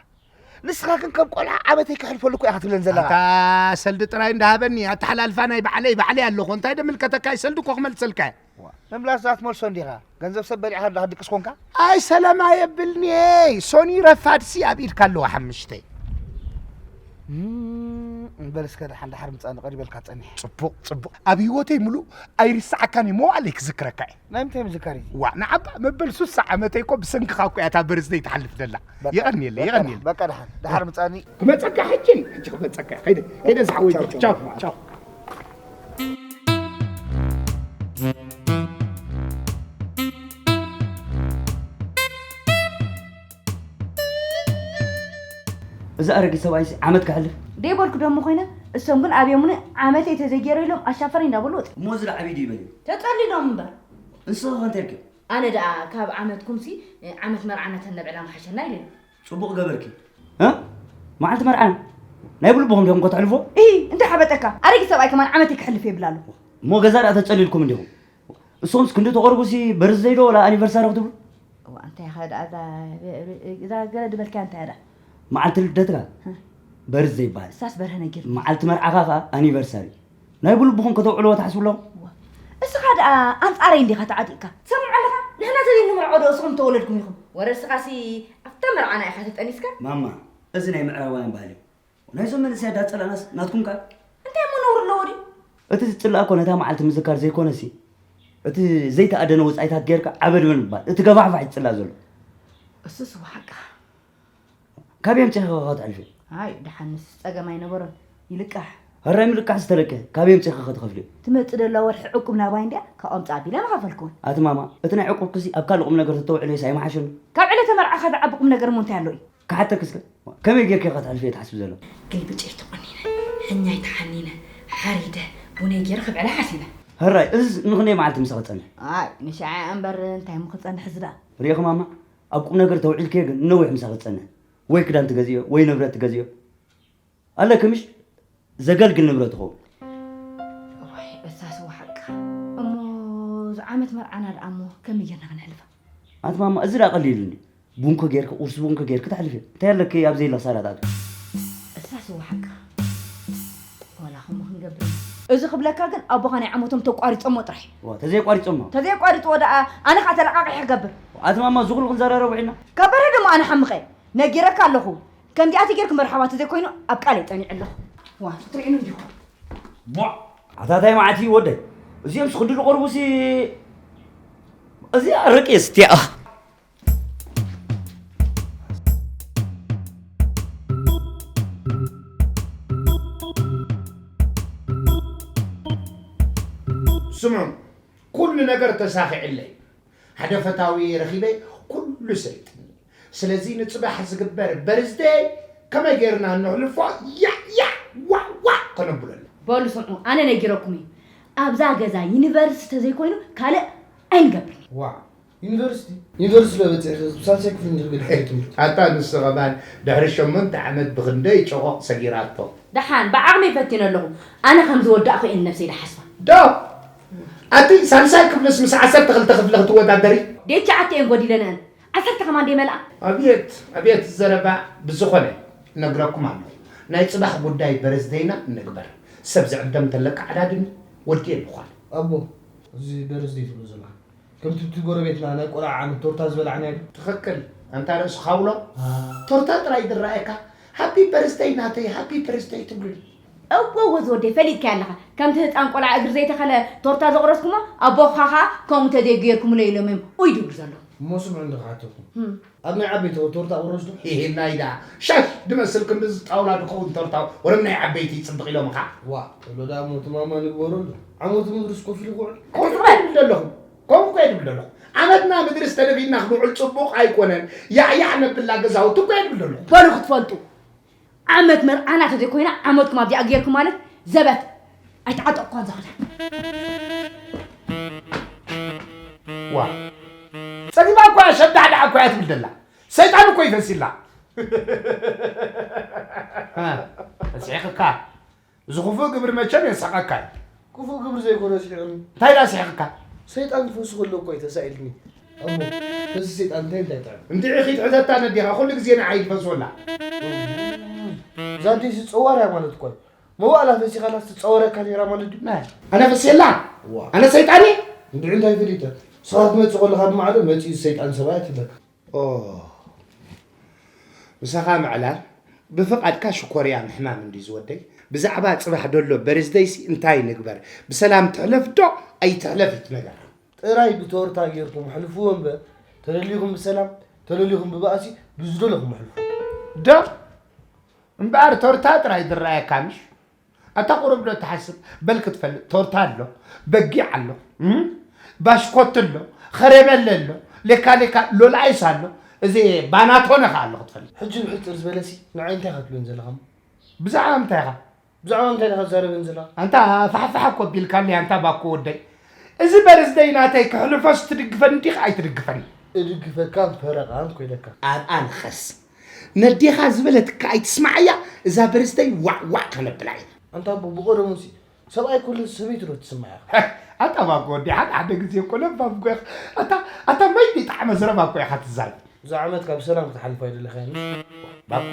ንስኻ ግን ከም ቆልዓ ዓመተይ ከሕልፈሉ እኮ ኢኻ ትብለን ዘለኻ። ኣታ ሰልዲ ጥራይ እንዳሃበኒ ኣተሓላልፋ ናይ ባዕለይ ባዕለይ ኣለኹ። እንታይ ደምልከተካ እዩ ሰልዲ እኮ ክመልሰልካ እየ። ምምላስ ዛት መልሶ እንዲኻ። ገንዘብ ሰብ በሊዕኻ ኣለኻ ድቅስ ኮንካ። ኣይ ሰለማ የብልኒ እየ። ሶኒ ረፋድሲ ኣብ ኢድካ ኣለዋ ሓምሽተ። እም፣ በል እስከ ደሓን ደሓር ምጻኒ ቀሪበልካ ጸኒሐ። ጽቡቕ ጽቡቕ። ኣብ ህይወተይ ምሉእ ኣይርስዓካን እየ መዋእለይ ክዝክረካ እየ። ናይ ምንታይ ምዝካር እዩ? ዋእ ንዓባ መበል ሱሳ ዓመተይ እኮ ብሰንክኻ እኮ እያ እታ በርዝደይ ትሓልፍ ዘላ። የቐንየለይ የቐንየለይ። በቃ ደሓን ደሓር ምጻኒ። ክመጸካ ሕጂ ሕጂ ክመጸካ ከይደ ከይደ ዝሓወይ ቻው ቻው። እዚ ኣረጊት ሰብኣይሲ ዓመት ከሕልፍ ደይበልኩ ደሞ ኮይነ እሶም ግን ኣብዮምኒ ዓመተይ ተዘይገይረ ኢሎም ኣሻፈረኝ እንዳበሉ ወፂኦም። እሞ እዚ ዓብዪ ድዩ በልዮ? ተፀሊሎም እምበር። ንስኺ ከ እንታይ ኢልክዮ? ኣነ ደኣ ካብ ዓመትኩምሲ ዓመት መርዓና ተነብዕላ ምሓሸና ኢለዮም። ፅቡቕ ገበርኪ። እ? መዓልቲ መርዓና ናይ ብልብኹም ዲኹም ከተሕልፍዎ? እሂ እንታይ ሓበጠካ? ኣረጊት ሰብኣይ ከማን ዓመተይ ከሕልፍ የብል ኣሎ። እሞ ገዛ ደኣ ተፀሊልኩም እንዲኹም። ንስኹምስ ክንዲ ተቐርቡሲ በርዝደይ ዶ ወላ ኣኒቨርሳሪ ክትብሉ? እዋ እንታይ ኢኻ ደኣ እዛ እዛ ገለ ዝበልካያ እንታይ እያ ደኣ? መዓልቲ ልደትካ በርዝደይ ይበሃል። እሳስ በርሀ ነጊር። መዓልቲ መርዓኻ ኸኣ ኣኒቨርሳሪ። ናይ ብልብኹም ከተውዕልዎ ትሓስቡ ኣለኹም? እዋ እስኻ ደኣ ኣንጻረይ እንዲኻ ተዓጢቕካ። ትሰምዕ ኣለኻ? ንሕና ተዘይንምርዖ ዶ እስኹም ተወለድኩም ኢኹም? ወረ እስኻሲ ኣብታ መርዓና ኢኻ ተጠኒስካ? ማማ፣ እዚ ናይ ምዕራባውያን ባህሊ እዩ። ናይዞም መንእሰያት ዳጸላእናስ ናትኩም ከኣ? እንታይ እሞ ነውሪ ኣለዎ ድዩ? እቲ ዝጽላእ እኮ ነታ መዓልቲ ምዝካር ዘይኮነሲ፣ እቲ ዘይተኣደነ ወጻኢታት ጌርካ ዓበድበን ምባል፣ እቲ ገፋሕፋሕ እዩ ዝጽላእ ዘሎ። እሱስ እወ ሓቅኻ። ካበይ ኣምጺእኺ ኸ ከተሕልፍዮ? ኣይ ደሓንስ ጸገም ኣይነበሮን። ይልቃሕ። ሕራይ ምልቃሕ ዝተለቀ ካበይ ኣምጺእኺ ኸ ትኸፍልዮ? ትመጽእ ደላ ወርሒ ዕቁብ ናባይ እንድያ፣ ካብኦም ጻ ኣቢለ ምኸፈልክወን። ኣቲ ማማ፣ እቲ ናይ ዕቁብክሲ ኣብ ካልእ ቁምነገር ተተውዕልዮስ ኣይምሓሸን? ካብ ዕለተ መርዓኻ ዝዓቢ ቁምነገር እሞ እንታይ ኣሎ እዩ? ክሓተኪ እስከ ከመይ ጌርኪ ኢኺ ክትሕልፍዮ ትሓስቢ ዘለኺ? ገልቢጨ እዩ ተቖኒነ፣ ሕኛይ ተሓኒነ፣ ሓሪደ፣ ቡነይ ገይረ ክብዕላ ሓሲበ። ሕራይ እዝስ ንኽንደይ መዓልቲ ምሳኺ ክጸንሕ? ኣይ ንሽዓ እምበር እንታይ እሞ ክጸንሕ እዚ ደኣ። ርኢኺ ማማ፣ ኣብ ቁም ነገር ተውዒልክዮ ግን ነዊሕ ምሳኺ ትጸንሕ። ወይ ክዳን ትገዝእዮ ወይ ንብረት ትገዝእዮ። ኣለኪ ምሽ ዘገልግል ንብረት ትኸውን። እዋይ እሳስ ወሓቅካ። እሞ ዝዓመት መርዓና ደኣ እሞ ከመይ ጌርና ክነሕልፋ? ኣቲ ማማ እዚ ደኣ ቀሊል እንዲ ቡንኮ ጌርኪ ቁርሲ ቡንኮ ጌርኪ ተሕልፊ። እንታይ ኣለኪ ኣብ ዘይላ ክሳራ ትኣትዊ? እሳስ ወሓቅካ። ዋላ ከምኡ ክንገብር ኢና። እዚ ክብለካ ግን ኣቦኻ ናይ ዓመቶም ተቋሪጾሞ ጥራሕ። ዋ ተዘይቋሪጾሞ። ተዘይቋሪጽዎ ደኣ ኣነ ከዓ ተለቃቂሐ ክገብር። ኣቲ ማማ እዚ ኩሉ ክንዘራረብ ውዒልና። ካብ በረዶ እሞ ኣነ ሓምቐ ነጊረካ ኣለኹ። ከምዚኣቲ ጌርክ መርሓባ ተዘይኮይኑ ኣብ ቃለይ ጸኒዐ ኣለኹ። ዋ ትሪእኑ እንዲኹም። ቧዕ! ኣታ ታይ መዓት እዩ ወደይ? እዚኦም ስኽዱ ዝቐርቡሲ እዚኣ ኣረቂ እያ ስትያ። ስምዑ፣ ኩሉ ነገር ተሳኺዕለይ። ሓደ ፈታዊ ረኺበ ኩሉ ሰሊጥኒ። ስለዚ ንጽባሕ ዝግበር በርዝደይ ከመይ ጌርና ነሕልፎ ያዕ ያዕ ዋዕ ዋዕ ከነብለሉ። በሉ ስምዑ ኣነ ነጊረኩም እዩ ኣብዛ ገዛ ዩኒቨርስቲ ተዘይኮይኑ ካልእ ኣይንገብርን። ዋዕ ዩኒቨርስቲ ዩኒቨርስቲ ዶ በጺሕኺ ሳልሳይ ክፍሊ እንድሕር ገዲፍክዮ ትምህርቲ። ኣታ ንሱ ከማን ድሕሪ ሸሞንተ ዓመት ብኽንደይ ጨቖቕ ሰጊራቶ። ደሓን ብዓቕመይ ፈቲነ ኣለኹ ኣነ ከም ዝወዳእኹ እየ ንነብሰይ ድሓስባ። ዶ ኣቲ ሳልሳይ ክፍልስ ምስ ዓሰርተ ክልተ ክፍሊ ክትወዳደሪ? ዴቻ ኣተ እየን ጎዲለንአን ዓሰርተ ከማን ደይመልኣ። ኣብየት ኣብየት ዘረባ ብዝኾነ እነግረኩም ኣለኹ ናይ ፅባሕ ጉዳይ በረዝደይና ንግበር ሰብ ዝዕደም ተለካ ዓዳድን ወዲ የልኳን። ኣቦ እዚ በረዝደይ ትብሎ ዘለኻ ከምቲ እቲ ጎረቤትና ናይ ቆልዓ ዓመት ቶርታ ዝበላዕናዮ ዶ? ትኽክል ኣንታ ርእስኻ ውሎ ቶርታ ጥራይ ዝረኣየካ ሃፒ በርዝደይ ናተይ ሃፒ በርዝደይ ትብሉኒ። እወ እወ ዝወደይ ፈሊጥካያ ኣለኻ ከምቲ ህፃን ቆልዓ እግሪ ዘይተኸለ ቶርታ ዘቑረስኩሞ ኣቦኻ ኸዓ ከምኡ ተዘይገይርኩምለይ ኢሎም እዮም ኡይ ድብሉ ዘለዉ። እሞ ስምዑኒ ክሓተኩም ኣብ ናይ ዓበይቲ ቶርታ ቁረስ ዶ? ሂሂ ናይ ደኣ ሻሽ ድመስል ክንድዚ ጣውላ ድኸውን ቶርታ ወረም ናይ ዓበይቲ ይፅብቕ ኢሎምኻ። ዋእ ቶሎ ደኣ እሞ እቲ ማማ ንግበረሉ ዓመቱ ምድርስ ኮፍ ኢሉ ክውዕል። ከምኡ እኮ እየ ድብል ዘለኹ ከምኡ እኮ እየ ድብል ዘለኹ ዓመትና ምድርስ ተደፊእና ክንውዕል ፅቡቕ ኣይኮነን ያዕያዕ ነብላ ገዛውቲ እኮ እየ ድብል ዘለኹ። በሉ ክትፈልጡ ዓመት መርዓና ተዘይኮይና ዓመትኩም ኣብዚኣ ገይርኩም ማለት ዘበት ኣይተዓጠቕኳን ዝኽዳ ዋ ጸጊባ እኳ ሸዳዕዳዕ እኳ እያ ትብል ዘላ ሰይጣን እኮ ይፈሲላ እስሒቕካ እዚ ክፉእ ግብሪ መቸም የስሕቐካ እዩ ክፉእ ግብሪ ዘይኮነ ስሒቕኒ እንታይ ዳ ስሒቕካ ሰይጣን ክፈሱ ከሎ እኮ እዩ ተሳኢልኒ ኣቦ ፈሲ ሰይጣን እንታይ እንታይ ጥዕም እንድዒ ኺድ ሕዘታ ነዴኻ ኩሉ ግዜ ንዓይ ትፈስወላ እዛ ኣደይሲ ጸዋር እያ ማለት እኮ እዩ መዋእላ ፈሲኻላስ ትጸወረካ ነይራ ማለት ድዩ ኣነ ፈስየላ ኣነ ሰይጣን እየ እንድዒ እንታይ ፈሊጠ ንስኻ ክትመጽእ ከለኻ ብማዕዶ መጺኡ ሰይጣን ሰብኣይ ትብለካ ምሳኻ ምዕላል ብፍቓድካ ሽኮርያ ምሕማም እንድዩ ዝወደይ ብዛዕባ ጽባሕ ደሎ በርዝደይሲ እንታይ ንግበር ብሰላም ትሕለፍ ዶ ኣይትሕለፍ እዩ እቲ ነገር ጥራይ ብቶርታ ጌርኩም ኣሕልፍዎ እምበር ተደሊኹም ብሰላም ተደሊኹም ብባእሲ ብዝደለኹም ኣሕልፍዎ ዶ እምበኣር ቶርታ ጥራይ ዝረኣየካ ምሽ ኣታ ቁሩብ ዶ ትሓስብ በል ክትፈልጥ ቶርታ ኣሎ በጊዕ ኣሎ ባሽኮት ኣሎ ኸረመለ ኣሎ ሌካ ሌካ ሎላይስ ኣሎ እዚ ባናቶነ ከ ኣሎ ክትፈልጥ ሕጂ ብሕፅር ዝበለሲ ንዓይ እንታይ ኢኻ ትብለኒ ዘለኻ ብዛዕባ እንታይ ኢኻ ብዛዕባ እንታይ ኢኻ ትዛረበኒ ዘለኻ ኣንታ ፋሕፋሕ እኮ ቢልካለይ ኣንታ ባኮ ወደይ እዚ በርዝደይ ናተይ ክሕልፎስ ትድግፈኒ ዲኻ ኣይትድግፈኒ እድግፈካን ፈረቓን ኮይነካ ኣብኣ ንኸስ ነዴኻ ዝበለትካ ኣይትስማዓያ እዛ በርዝደይ ዋዕ ዋዕ ከነብላ ኢና ኣንታ ኣቦ ብቐደሙሲ ሰብኣይ ኩሉ ሰበይቱ ዶ ትስማዕ ኢኻ ኣታ ባኮ ወዲ ሓደ ሓደ ግዜ እኮ ለባም እኮ ኢኻ ኣታ ኣታ ማይ ዘይጠዓመ ዘረባ እኮ ኢኻ ትዛረብ እዛ ዓመት ካብ ሰላም ክትሓልፋ ይደለኻ ባኮ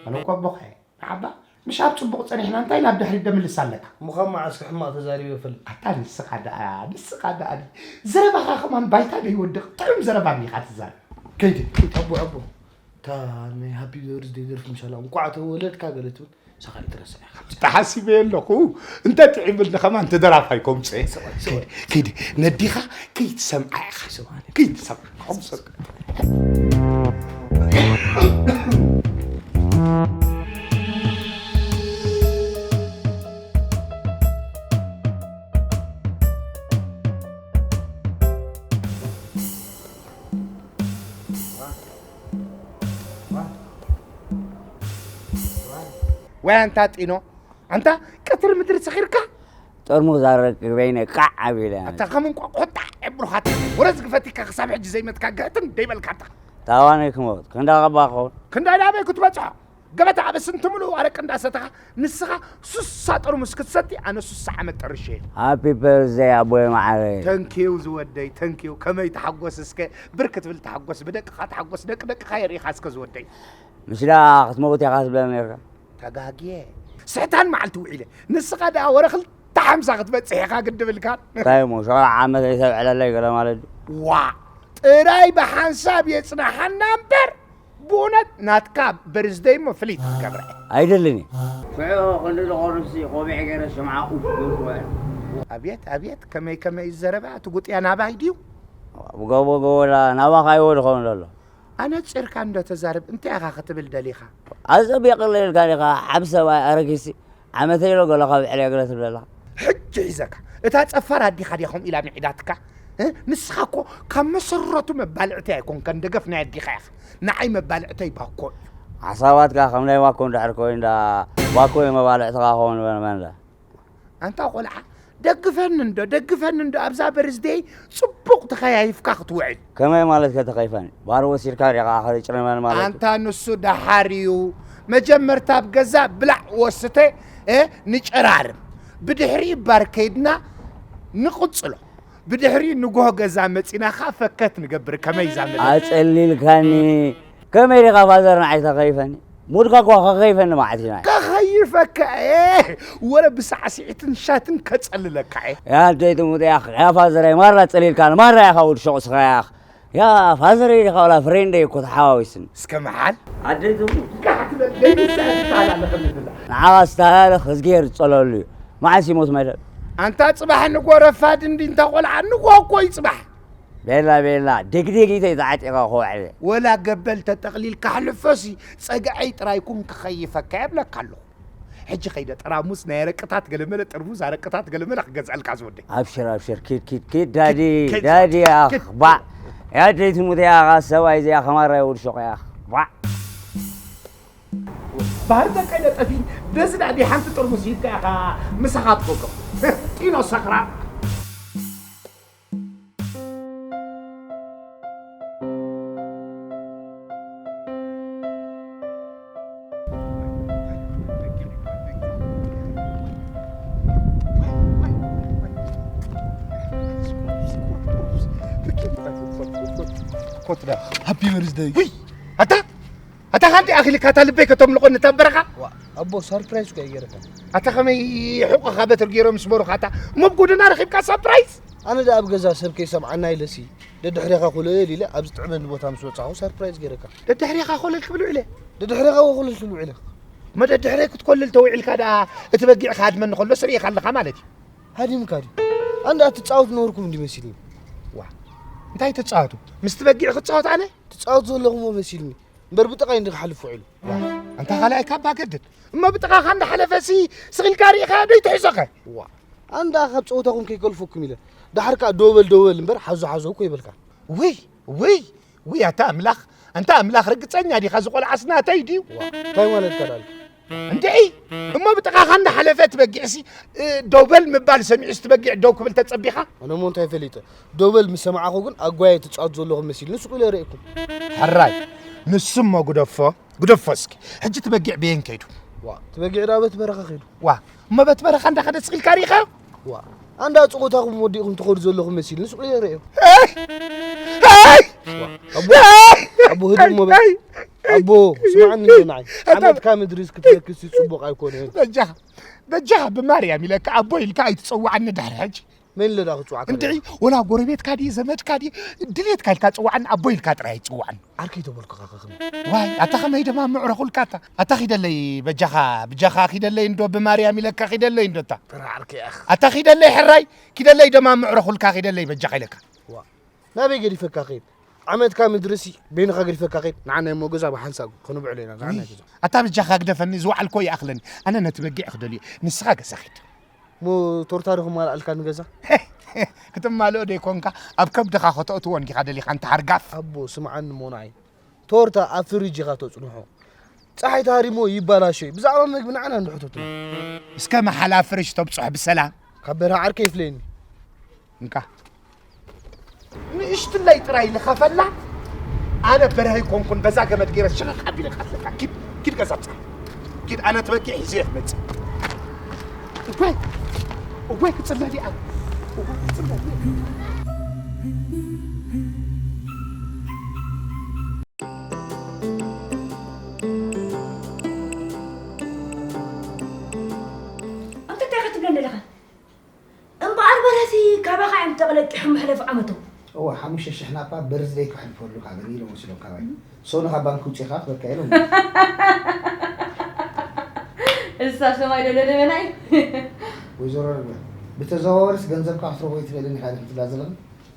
ኣነ እኮ ኣቦኻ እየ ንዓባ ምሽ ኣብ ጽቡቕ ጸኒሕና እንታይ ናብ ድሕሪት ደምልስ ኣለካ ምዃን መዓስከ ሕማቕ ተዛሪበ ይፈልጥ ኣታ ንስኻ ደኣ ንስኻ ደኣ ዘረባኻ ከማን ባይታ ደይወድቕ ጥዑም ዘረባ እኒኻ ትዛረብ ከይዲ ኣቦ ኣቦ እታ ናይ ሃፒ በርዝደይ ደርፊ ምሻላ እንኳዕ ተወለድካ ገለ ትብል ንስኻ ኣይትረስዕ ኢኻ ተሓሲበ ኣለኹ እንተ ጥዒምኒ ከማን ተደራፋይ ከምፅእ ከይዲ ነዲኻ ከይትሰምዓ ኢኻ ከይትሰምዓ ወይ ኣንታ ጢኖ ኣንታ ቀትሪ ምድሪ ሰኺርካ ጠርሙዝ ኣረቂ በይነ ቃዕ ኣቢለ ኣታ ከም እንቋቑሖ ጣዕ የብሉኻት ወረ ዝግፈቲካ ክሳብ ሕጂ ዘይመትካ ግሕትም ደይበልካ ኣታ ታዋነይ ክመውት ክንዳ ቀባ ክኸውን። ክንዳይ ናበይ ክትበጽሖ? ገበታ ኣብ ስንቲ ምሉእ ኣረቂ እንዳሰተኻ ንስኻ ሱሳ ጥርሙስ ክትሰቲ ኣነ ሱሳ ዓመት ጠርሼ። ሃፒ በርዝደይ ኣቦይ መዓረይ። ተንኪዩ ዝወደይ ተንኪዩ። ከመይ ተሓጎስ እስከ ብር ክትብል ተሓጎስ ብደቅኻ ተሓጎስ ደቂ ደቅኻ የርኢኻ እስከ ዝወደይ። ምሽ ደኣ ክትመውት ኢኻ ትብለኒ ነርካ። ተጋግየ ስሕታን መዓልቲ ውዒለ ንስኻ ደኣ ወረ ክልተ ሓምሳ ክትበጽሕ ኢኻ ግድብልካን። እንታይ እሞ ሸውዓ ዓመት ኣይተብዕለለይ ገለ ማለት ድዩ? ዋ ጥራይ ብሓንሳብ የጽናሓና እምበር ብእውነት ናትካ በርዝደይ እሞ ፍልይ ትገብረ። ኣይደልን እዩ። ሽዑ ክንዲ ዝቆርብሲ ቆቢዕ ገይረ ሽምዓ ኡፍ ክብል ክውዕል። ኣብየት ኣብየት ከመይ ከመይ እዩ ዘረባ እቲ ጉጥያ ናባይ ድዩ? ብጎቦ ጎቦላ ናባኻ ይዎ ዝኸውን ዘሎ። ኣነጺርካ እንዶ ተዛረብ እንታይ ኢኻ ክትብል ደሊኻ? ኣጸቢቕ ለልካ ዲኻ ሓብ ሰብኣይ ኣረጊሲ ዓመተ ኢሎ ገለ ካብ ዕልያ ገለ ትብለላ። ሕጂ ሒዘካ እታ ጸፋር ኣዲኻ ድያ ከምኡ ኢላ ምዒዳትካ? እ? ንስኻ እኮ ካብ መሰረቱ መባልዕቲ ኣይኮንካን ደገፍ ናይ ኣዲኻ ኢኻ። ንዓይ መባልዕተይ ባኮ እዩ። ሓሳባትካ ከም ናይ ባኮ እንድሕር ኮይኑ ዳ ባኮ እዩ መባልዕትኻ ክኸውን በል መን ዳ? ኣንታ ቆልዓ ደግፈኒ እንዶ ደግፈኒ እንዶ ኣብዛ በርዝደይ ጽቡቕ ተኸያይፍካ ክትውዕል። ከመይ ማለት ከ ተኸይፈኒ? ባር ወሲድካ ዲኻ ከጭርመኒ ማለት እዩ? ኣንታ ንሱ ደሓር እዩ መጀመርታ ኣብ ገዛ ብላዕ ወስተ እ፣ ንጨራርም ብድሕሪኡ ባር ከይድና ንቕጽሎ ብድሕሪኡ ንጎሆ ገዛ መጺና ኸዓ ፈከት ንገብር ከመይ ዛመለ ኣጸሊልካኒ ከመይ ዲኻ ፋዘር ንዓይ ተኸይፈኒ ሙድካ እኳ ከኸይፈኒ መዓት ኢና ከኸይፈካ እየ ወረ ብሳዕስዒትን ሻትን ከጸልለካ እየ ያደይ ትሙት ያኽ ያ ፋዘረይ ማራ ጸሊልካኒ ማራ ኢኻ ውድ ሾቕ ስኻ ያኽ ያ ፋዘረይ ዲኻ ወላ ፍሬንደይ እኮ ተሓዋዊስኒ እስከ መሓል ኣደይ ትሙት ጋሕ ትበል ደይ ምሳይ ትበሃል ኣለኸ ንድላ ንዓኻ ዝተላለኽ እዝግሄር ዝጸለሉ እዩ መዓስ ይሞት መደብ ኣንታ ጽባሕ ንጎ ረፋድ እንዲ እንታ ቆልዓ ንጎ እኮ እዩ ጽባሕ ቤላ ቤላ ደግደጊተይ ተዓጢቐ ክውዕል እየ። ወላ ገበል ተጠቕሊልካ ኣሕልፎሲ ጸግዐይ ጥራይ ኩን ክኸይፈካ የብለካ ኣለኹ። ሕጂ ከይደ ጠራሙስ ናይ ኣረቅታት ገለመለ ጥርሙዝ ኣረቅታት ገለመለ ክገዝኣልካ ዝወደይ። ኣብሽር ኣብሽር ኪድ ኪድ ኪድ ዳዲ ኪድ፣ ዳዲ ኣኽ ኪድ። ባዕ ያደይ ትሙት ያኻ ሰብኣይ እዚኣ ከማራ የውድሾቕ ያኽ ባዕ ባህር ተቀለጠፊ ደዚ ዳዲ ሓንቲ ጥርሙዝ ሂብካ ኢኻ ምሳኻ ትጎገም ጢኖ ሰኽራ ኮትዳ ሃፒ በርዝደይ ውይ ኣታ ኣታ ካንዲ ኣኺልካ እታ ልበይ ከተምልቆ ነታ በረኻ ዋ ኣቦ ሰርፕራይዝ እኮ ይገርካ ኣታ ከመይ ሕቆኻ በትር ገይሮም ስበሩኻ ኣታ እሞ ብጎደና ረኺብካ ሰርፕራይዝ ኣነ ደኣ ኣብ ገዛ ሰብ ከይሰምዓና ኢለሲ ደድሕሬኻ ኮለል ኢለ ኣብ ዝጥዕመኒ ቦታ ምስ በጻኹ ሰርፕራይዝ ገይረካ። ደድሕሬኻ ኮለል ክብል ውዒለ። ደድሕሬኻ ኮለል ክብል ውዒለ። እሞ ደድሕረይ ክትኮልል ተውዒልካ ደኣ እቲ በጊዕ ክሃድመኒ ከሎ ስርኢኻ ኣለኻ ማለት እዩ። ሃዲምካ ድዩ? ኣንዳ ትጻወት ነበርኩም እንዲ መሲልኒ። ዋ እንታይ ትጻወቱ? ምስቲ በጊዕ ክትጻወት ኣነ? ትጻወት ዘለኹሞ መሲልኒ። እምበር ብጥቓይ እንዲ ክሓልፍ ውዒሉ። ዋ ኣንታ ካልኣይ ካባ ገድድ። እሞ ብጥቓኻ እንዳሓለፈሲ ስቕ ኢልካ ርኢኻዮ ዶ ኣይትሕዞኸ? ዋ ኣንዳ ካብ ጸወታኹም ከይከልፈኩም ኢለ። ደሓር ከኣ ደው በል ደው በል እምበር ሓዞ ሓዞ እኮ ይበልካ። ውይ ውይ ውይ ኣታ ኣምላኽ ኣንታ ኣምላኽ ርግጸኛ ዲኻ እዚ ቆልዓስ ናተይ ድዩ? ዋ እንታይ ማለትካ ደኣ ኣልካ? እንድዒ እሞ ብጥቓኻ እንዳሓለፈ እቲ በጊዕሲ ደው በል ምባል ሰሚዑስ እቲ በጊዕ ደው ክብል ተጸቢኻ? ኣነ እሞ እንታይ ፈሊጠ ደው በል ምስ ሰማዕኹ ግን ኣጓየ ትጻወቱ ዘለኹም መሲሉኒ ስቕ ኢለ ርእየኩም። ሕራይ ንሱ እሞ ግደፎ ግደፎ እስኪ ሕጂ እቲ በጊዕ በየን ከይዱ? ዋ እቲ በጊዕ ደኣ በቲ በረኻ ከይዱ። ዋ እሞ በቲ በረኻ እንዳኸደ ስቕ ኢልካ ርኢኻዮ? ዋ ኣንዳ ጸወታኹም ወዲእኩም ትኸዱ ዘለኹም መሲሉኒ ስቕ ኢለ ርእየ። ኣቦ ህድእ እሞ በል ኣቦ ስምዓኒ እንዶ ንዓይ ዓመትካ ምድሪ እስክትረክብሲ ጽቡቕ ኣይኮነን። በጃኻ በጃኻ ብማርያም ኢለካ ኣቦ ኢልካ ኣይትጸውዓኒ ድሕሪ ሕጂ። መን ኢለ ደኣ ክጽውዓካ እንድዒ ኣለኹ? ወላ ጎረቤትካ ድዩ ዘመድካ ድዩ ድሌትካ ኢልካ ጽውዓኒ ኣቦ ኢልካ ጥራይ ኣይትጽውዓኒ። ዓርከይ ተበልኩኻ ከ ከመይ? ዋይ ኣታ ከመይ ደማ ምዕረኹልካ ኣታ ኣታ ኺደለይ በጃኻ ብጃኻ ኺደለይ እንዶ ብማርያም ኢለካ ኺደለይ እንዶ እታ ጥራ ዓርከይ ኣኽ። ኣታ ኺደለይ ሕራይ ኪደለይ ደማ ምዕረኹልካ ኺደለይ በጃኻ ኢለካ። ዋ ናበይ ገዲፈካ ኸይድ? ዓመትካ ምድርሲ በይንኻ ገዲፈካ ኸይድ። ንዓና እሞ ገዛ ብሓንሳብ ክንብዕሎ ኢና። ንዓና ውይ፣ ገዛ። ኣታ በጃኻ ግደፈኒ፣ ዝወዓልኮ ይኣኽለኒ። ኣነ ነቲ በጊዕ ክደልዮ፣ ንስኻ ገዛ ኺድ። እሞ ቶርታ ዶ ክማልኣልካ ንገዛ? ክትማልኦ ደይኮንካ፣ ኣብ ከብድኻ ከተእትዎ እንዲኻ ደሊኻ፣ ኣንታ ሓርጋፍ። ኣቦ፣ ስምዓኒ እሞ ንዓይ። ቶርታ ኣብ ፍሪጅ ኢኻ ተጽንሖ። ጸሓይ ተሃሪሞ ይባላሾ እዩ። ብዛዕባ መግቢ ንዓና እንዶ ሕተቱና። እስከ መሓላ ፍርሽ ተብጽሖ ብሰላም። ካብ በርሀ ዓርከይ ይፍለየኒ። እንካ። ንእሽትለይ ጥራይ ልኸፈላ። ኣነ በርሀ ኣይኮንኩን፣ በዛ ገመድ ገይረ ሽቕቕ ኣቢለ ክቐትለካ። ኪድ፣ ኪድ ገዛ ምጻእ። ኪድ፣ ኣነ እቲ በጊዕ ሒዘ እየ ክመጽእ። እዋይ፣ እዋይ ክጽለ ዲኣ። እዋይ ክጽለ ዲኣ። ኣንተ እንታይ ክትብለኒ ኣለኻ? እምበኣር በረሲ ካባኻ እዮም ተቕለቂሖም መሕለፊ ዓመቶም። እወ፣ ሓሙሽተ ሽሕ ናፓ በርዝደይ ከሕልፈሉ ካበኒ ኢሎም ወሲዶም ካባይ። ሶ ንኻ ባንክ ውፅኢኻ ክበካ ኢሎም። እሳ ሰማይ ደሎ ደበናይ። ወይዘሮ ርግበ፣ ብተዘዋወርስ ገንዘብካ ክትረኽቦ ኣይትኽእልን ኢኻ ዲኺ ትብላ ዘለኺ?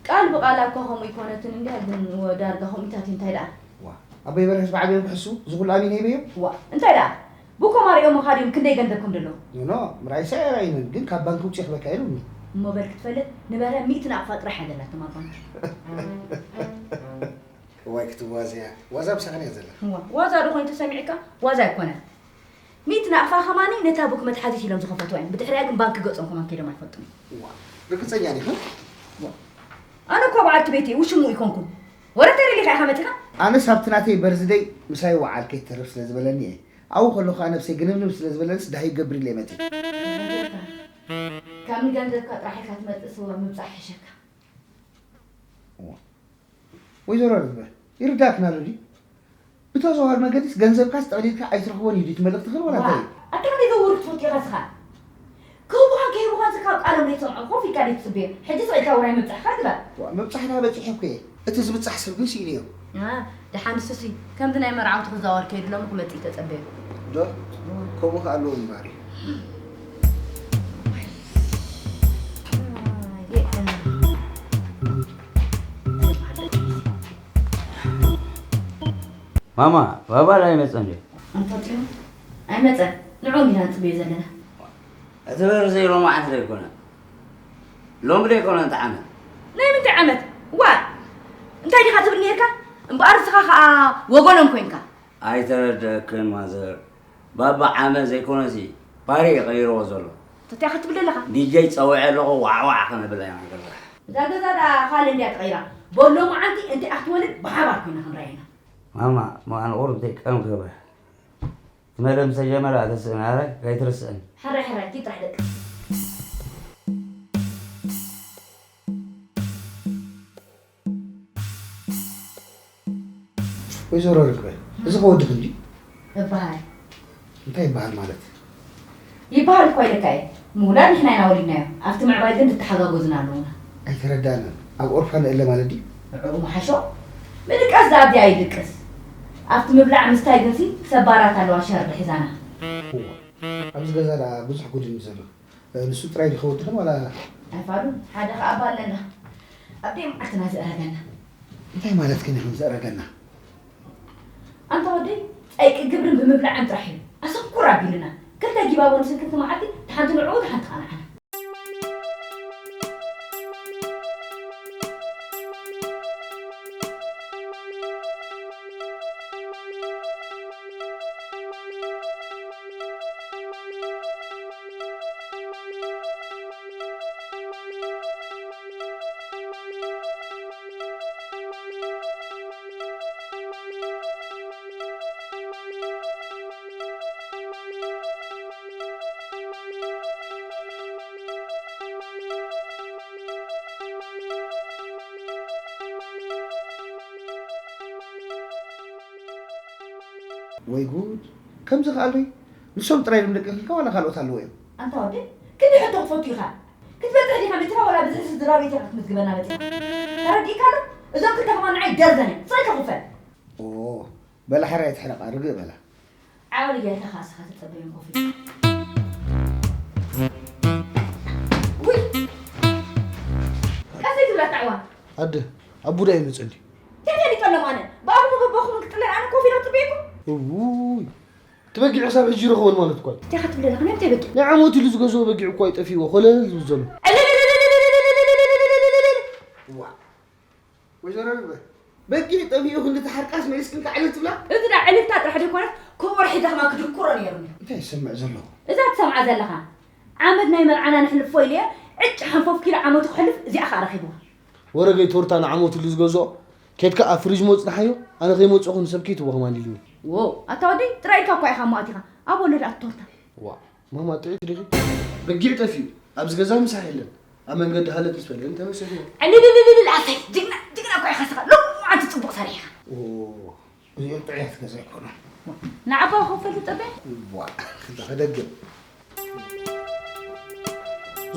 ቃል ብቓላ እኳ ከምኡ ኣይኮነትን እንድያ፣ ግን ወ-፣ ዳርጋ ከምኡታት እዩ። እንታይ ደኣ? ዋ፣ ኣቦይ በርሀስ ብዓብዮም ክሕሱ፣ እዚ ኩሉ ኣሚነ ሂበዮ? ዋ፣ እንታይ ደኣ? ብኮማ ሪኦምኻ ድዮም ክንደይ ገንዘብ ከም ዘለዎ? ኖ፣ ኖ፣ ምርኣይሰ ኣይረኣዩንን፣ ግን ካብ ባንኪ ውፅእ ክበካ ኢሉኒ። እሞ በል ክትፈልጥ፣ ንበርሀ ሚእቲ ናቕፋ ጥራሕ እያ ዘላቶም ኣብ ባንኪ። እዋይ ክትዋዘያ፣ ዋዛ ምሳኽን እያ ዘላ። እዋ፣ ዋዛ ዶ ኮይኑ ተሰሚዕካ? ዋዛ ኣይኮነን። ሚእቲ ናቕፋ ከማኒ ነታ ቡክ መትሓዚት ኢሎም ዝኸፈትዋ እዮም። ብድሕሪኣ ግን ባንኪ ገጾም ከማን ከይዶም ኣይፈልጡን እዮም። እዋ፣ ርግጸኛ ዲኹም? እዋ፣ ኣነ እኮ በዓልቲ ቤት እየ፣ ውሽሙ ኣይኮንኩን። ወረ ተሪሊኻ ኢኻ መጺኻ? ኣነስ ኣብቲ ናተይ በርዝደይ ምሳይ ወዓል ከይትተርፍ ስለ ዝበለኒ እየ። ኣብኡ ከለኹ ከኣ ነብሰይ ግንብንብ ስለ ዝበለንስ ዳሂ ክገብር ኢለ እየ መጺእ። ካብ ንገንዘብካ ጥራሕ ኢልካ ትመጽእ ስዋ ምብጻሕ ይሕሸካ። እዋ። ወይዘሮ ርግበ፣ ይርዳእክን ኣሎ ድዩ? ብተዘዋዋሪ መገዲስ ገንዘብካስ ጠቕሊልካ ኣይትረኽቦን እዩ ድዩ እቲ መልእኽትኽን ዋላ እንታይ እዩ? ኣታ ክንደይ ዘውርድ ትፈልጥ ኢኻ እስኻ? ክህቡኻን ከይህቡኻንስ ካብ ቃሎም ዘይትሰምዖም ኮፍ ኢልካ ዘይትጽበዮም። ሕጂ ስቕ ኢልካ ውራይ ምብጻሕካ ግበር። ዋ፣ ምብጻሕና በጺሐ እኮ እየ። እቲ ዝብጻሕ ሰብ ግን ስኢነዮ። ኣ፣ ደሓን ንሱሲ ከምዚ ናይ መርዓውቲ ክዛወር ከይዱ ሎሚ ክመጽእ እዩ ተጸበዮ። ዶ? ከምኡ ከኣ ኣለዎ እምበኣር እዩ። ማማ፣ ባባ ዶ ኣይመጸን ድዩ? ኣንታ ጽዮን፣ ኣይመጸን። ንዕኡ ኢና ንጽበዮ ዘለና። እቲ በርዘይ ሎማዓንቲ ዶ ኣይኮነን? ሎሚ ዶ ኣይኮነን እቲ ዓመት? ናይ ምንታይ ዓመት? ዋ! እንታይ ዲኻ ትብል ነይርካ? እምበኣር ንስኻ ኸኣ ወገኖም ኮንካ። ኣይተረድኣክን ማዘር። ባባ ዓመት ዘይኮነሲ ፓሪ እዩ ቀይርዎ ዘሎ። እንታይ ኢኻ ትብል ዘለኻ? ዲጀይ ጸዊዐ ኣለኹ፣ ዋዕዋዕ ከነብል ኢና ገዛ። እዛ ገዛ ደኣ ካልእ እንድያ ተቐይራ። በሎ መዓልቲ እንታይ ክትወልድ ብሓባር ኮይና ክንረኣየና። ማማ፣ መቓን ቁሩብ ዘይቀም ክብር። ትመልእ ምስ ተጀመረ ኣተስእን፣ ኣረ፣ ከይትርስእን። ሕራይ፣ ሕራይ፣ ኪድ ጥራሕ ደቂ። ወይዘሮ ርግበ፣ እዚ ከ ወድኺ እንድዩ? እበሃል። እንታይ ይበሃል ማለት? ይበሃል እኳ ኢለካ እየ። ምውላድ ንሕና ኢና ወሊድናዮ። ኣብቲ ምዕባይ ግን ትተሓጋገዙና ኣለውና። ኣይተረዳእንን። ኣብ ኦርፋን ንእለ ማለት ድዩ? ንዕኡ ምሓሾ። ምድቃስ ዝኣብዲ ኣይድቅስ። ኣብቲ ምብላዕ ምስታይ ግንሲ ሰባራት ኣለዋ ሸርሒ ሒዛና። እዋ፣ ኣብዚ ገዛ ደኣ ብዙሕ ጉድ እዩ ዘሎ። ንሱ ጥራይ ድዩ ከወድኽን ዋላ? ኣይፋሉን፣ ሓደ ኸኣ ኣባ ኣለና። ኣብ ደይ መዓልትና ዝእረገና። እንታይ ማለት ግን ኢኹም ዝእረገና? ኣንታ ወደይ፣ ጸይቂ ግብርን ብምብላዕን ጥራሕ እዩ። ኣሰኩር ኣቢሉና። ክልተ ጊባቦ ንስንክልቲ መዓልቲ፣ ተሓንቲ ንዕኡ፣ ተሓንቲ ኸኣ ንዓና። ወይ ጉድ! ከምዚ ከ ኣሎ እዩ? ንሶም ጥራይ ድዮም ደቂ ኢልካ ዋላ ካልኦት ኣለዉ እዮም? ኣንታ ወደይ፣ ክንደይ ሕቶ ክትፈቱ ኢኻ? ክትበጽሕ ዲኻ መጺኻ ዋላ ብዝሒ ስድራ ቤት ኢኻ ክትምዝግበና መጺኻ? ተረዲእካ ኣሎ? እዞም ክልተ ከማን ንዓይ ደርዘን እዮም። ስቕ ኢልካ ክፈል። ኦ፣ በላ ሕራይ ኣይትሕረቓ፣ ርግእ በላ። ዓወል እያልካ ከኣ እስኻ ትጸበዮም ኮፍ ኢልካ። ውይ! ቀስ ዘይትብላ ኣታዕዋ። ኣደ፣ ኣቡ ዶ ኣይመጸን ድዩ? እንታይ ፈሊጠሎም ኣነ? ብኣኹም በበኹምን ክጥለን ኣነ ኮፍ ኢለ ክጽበየኩም? እውይ! እቲ በጊዕ ክሳብ ሕጂ ይረኽቦን ማለት እኳ እዩ። እንታይ ኢኻ ትብል ዘለኻ? ናይ ምንታይ በጊዕ? ናይ ዓመት ኢሉ ዝገዝኦ በጊዕ እኳ እዩ ጠፊእዎ፣ ኮለል ዝብል ዘሎ። እዋ። ወይዘሮ ርግበ፣ በጊዕ ጠፊኡ ክንዲ ተሓርቃስ መሊስክን ከዕልል ትብላ? እዚ ደኣ ዕልልታ ጥራሕ ዘይኮነስ፣ ከበሮ ሒዛ ከማን ክድኩሮ ነይሩኒ። እንታይ ይሰምዕ ዘለኹ? እዛ ትሰምዓ ዘለኻ፣ ዓመት ናይ መርዓና ነሕልፎ ኢለየ፣ ዕጭ ሓንፎፍ ኪሎ ዓመቱ ክሕልፍ እዚኣ ኸኣ ረኺብዋ። ወረገይ ቶርታ ንዓመቱ ኢሉ ዝገዝኦ፣ ኬድካ ኣብ ፍሪጅ ሞ ጽንሓዮ፣ ኣነ ከይመጽእኹ ንሰብ ከይትቦ ከማን ኢልኒ። ዎ፣ ኣታ ወደይ፣ ጥራይ ኢልካ እኳ ኢኻ እሞ ኣቲኻ። ኣብ ወለድ ኣትቶርታ። ዋ፣ ማማ ጥዕቲ ዲኺ? በጊዕ ጠፊኡ፣ ኣብዚ ገዛ ምሳሕ የለን። ኣብ መንገዲ ሃለት ምስ በለ ግን ተመሲሕዎ። ዕልልልልልል፣ ኣሰይ፣ ጅግና፣ ጅግና እኳ ኢኻ ስኻ። ሎማዓንቲ ጽቡቕ ሰሪሕኻ። ኦ፣ እዚኦም ጥዕያት ገዛ ኣይኮኑን። ንዓባ ክፈል ትጠበ? ዋ፣ ክደግም።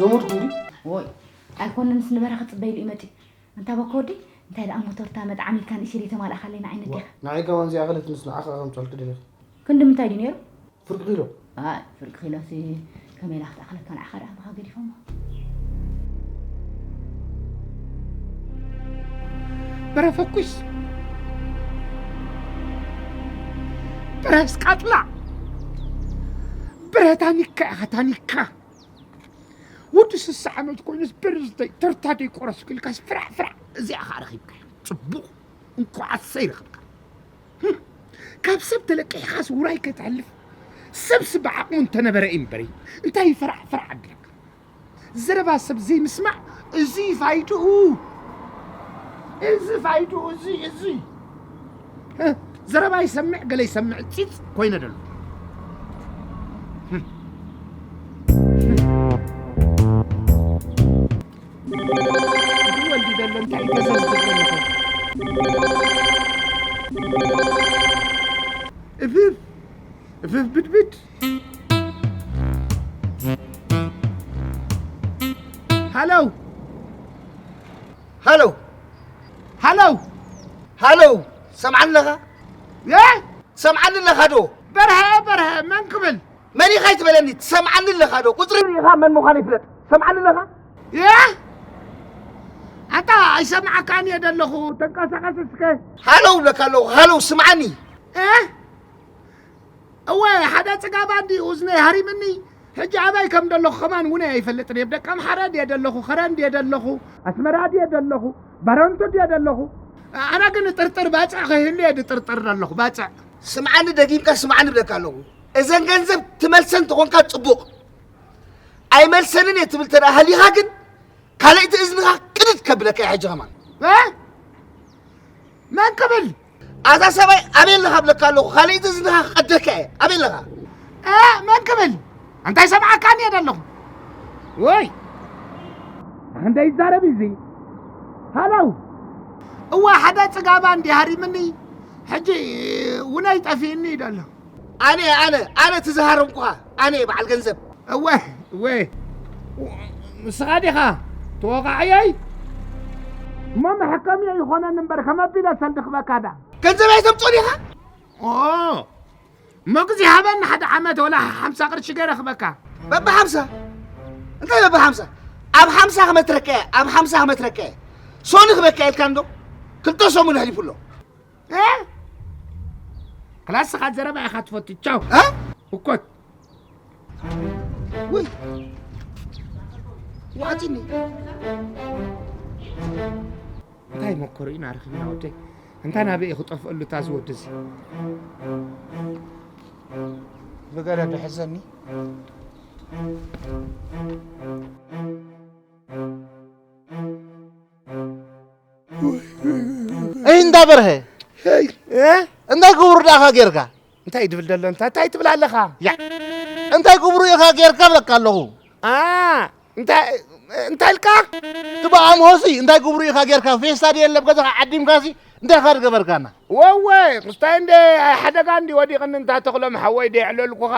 ዘመድኩም ድዩ? ዎይ፣ ኣይኮነንስ ንበረኸት ጽበይሉ እዩ መጺኡ። ኣንታ በኮ ወዲ፣ እንታይ ደኣ ሞቶርታ መጥዓም ኢልካ ንእሽተይ ተማልኣኻለይ ንዓይ ነዴኻ። ንዓይ ከማን ዘይኣኸለት ምስ ንዓኻ ከምጽኣልኪ ደሊኺ። ክንዲ ምንታይ ድዩ ነይሩ? ፍርቂ ኪሎ። ኣይ፣ ፍርቂ ኪሎሲ ከመይ ኢላ ክትኣኽለካ ንዓኻ ደኣ ብኻ ገዲፎሞ። በረ ፈኩስ። በረ ስቃጥላ። በረ ታኒካ ኢኻ፣ ታኒካ። ወዲ ስሳ ዓመት ኮይኑስ በርዝደይ ተርታ ደይ ቆረስኩ ኢልካስ ፍራዕ ፍራዕ እዚኣ ኸዓ ረኺብካ። ጽቡቕ እንኳዕ ኣሰይ ረኽብካ። ህም፣ ካብ ሰብ ተለቂሕኻስ ውራይ ከተሕልፍ ሰብስ ብዓቕሙ እንተነበረ እዩ እምበሪ እንታይ ፍራዕ ፍራዕ ኣቢልካ። ዘረባ ሰብ ዘይምስማዕ እዚ ፋይድኡ። እዚ ፋይድኡ እዚ፣ እዚ። እ፣ ዘረባ ይሰምዕ፣ ገለ ይሰምዕ፣ ጺጽ ኮይነ ደሎ። ህም። እዚ ወልዲ ዘሎ እንታይ ገዘዝ ትብል ኣለኹ? እፍፍ፣ እፍፍ ብድብድ። ሃሎ። ሃሎ። ሃሎ። ሃሎ። ሰምዓኒ ኣለኻ? እ? ሰምዓኒ ኣለኻ ዶ? በርሀ፣ በርሀ፣ መን ክብል? መን ኢኻ ይትበለኒ? ትሰምዓኒ ኣለኻ ዶ? ቁጽሪ ርኢኻ መን ምዃነይ ፍለጥ። ሰምዓኒ ኣለኻ? እ? ኣታ ኣይሰምዓካን እየ ደለኹ። ተንቀሳቐስ እስከ። ሃሎ እብለካ ኣለኹ። ሃሎ፣ ስምዓኒ። እ? እወ፣ ሓደ ጽጋባ እንዲ እዝነይ ሃሪምኒ። ሕጂ ኣበይ ከም ደለኹ ከማን እውን ኣይፈልጥን እየ። ደቂ ኣምሓራ ድየ ደለኹ? ከረን ድየ ደለኹ? ኣስመራ ድየ ደለኹ? ባረንቱ ድየ ደለኹ? ኣነ ግን ጥርጥር ባጽዕ ከይህሉ እየ ድጥርጥር ደለኹ። ባጽዕ። ስምዓኒ፣ ደጊምካ ስምዓኒ እብለካ ኣለኹ። እዘን ገንዘብ ትመልሰን ተኾንካ ጽቡቕ። ኣይመልሰንን እየ ትብል ተደኣ ሃሊኻ ግን ካልኣይቲ እዝንኻ ቅድድ ከብለካ እየ ሕጂ ከማን። እ? መን ክብል? ኣታ ሰብኣይ ኣበይ ኣለኻ እብለካ ኣለኹ። ካልኣይቲ እዝንኻ ክቐደካ እየ። ኣበይ ኣለኻ? እ፣ መን ክብል? እንታይ ሰምዓካኒ እየ ደለኹ። ወይ፣ ክንደይ ይዛረብ እዚ? ሃለው። እወ፣ ሓደ ጽጋባ እንዲ ሃሪምኒ፣ ሕጂ ውነይ ጠፊእኒ እዩ ደሎ። ኣነ፣ ኣነ፣ ኣነ እቲ ዝሃረምኩኻ፣ ኣነ እየ በዓል ገንዘብ። እወ፣ እወ። ንስኻ ዲኻ ተወቓዕየይ? እሞ መሐከሚ ይኾነኒ እምበር፣ ከመ ኣቢለ ሰልዲ ክበካ ዳ። ገንዘብ ኣይተምጽኦ ዲኻ? ኦ፣ እሞ ግዜ ሃበኒ፣ ሓደ ዓመት ወላ ሓምሳ ቅርሺ ገይረ ክበካ። በባ ሓምሳ? እንታይ በባ ሓምሳ? ኣብ ሓምሳ ክመትረካ እየ፣ ኣብ ሓምሳ ክመትረካ እየ። ሶኒ ክበካ ኢልካ እንዶ? ክልተ ሰሙን ኣሕሊፉ ኣሎ። እ? ክላስኻ ዘረባ ኢኻ ትፈቱ። ቻው። እ? እኮት። ውይ። ዋዕጺኒ። እንታይ መከሩ ኢና ረኺብና ወደይ? እንታይ ናበይ እዩ ክጠፍአሉ እታ እዚ ወዲ እዚ? ብገለ ዶ ሕዘኒ? እይ፣ እንዳ በርሀ። ሄይ። እ? እንታይ ክብሩ ደኣኻ ጌርካ? እንታይ ትብል ደሎ? እንታይ፣ እንታይ ትብል ኣለኻ? ያ። እንታይ ክብሩ ኢኻ ጌርካ ብለካ ኣለኹ። ኣ፣ እንታይ፣ እንታይ ኢልካ? ትበኣም ሆሲ፣ እንታይ ክብሩ ኢኻ ጌርካ? ፌስታ ድየ ለብ ገዛኻ ዓዲምካሲ፣ እንታይ ኢኻ ዝገበርካና? ወወ፣ ክስታይ እንደ ሓደጋ እንዲ ወዲቕኒ እንታ ተኽሎም ሓወይ ደየዕለልኩኻ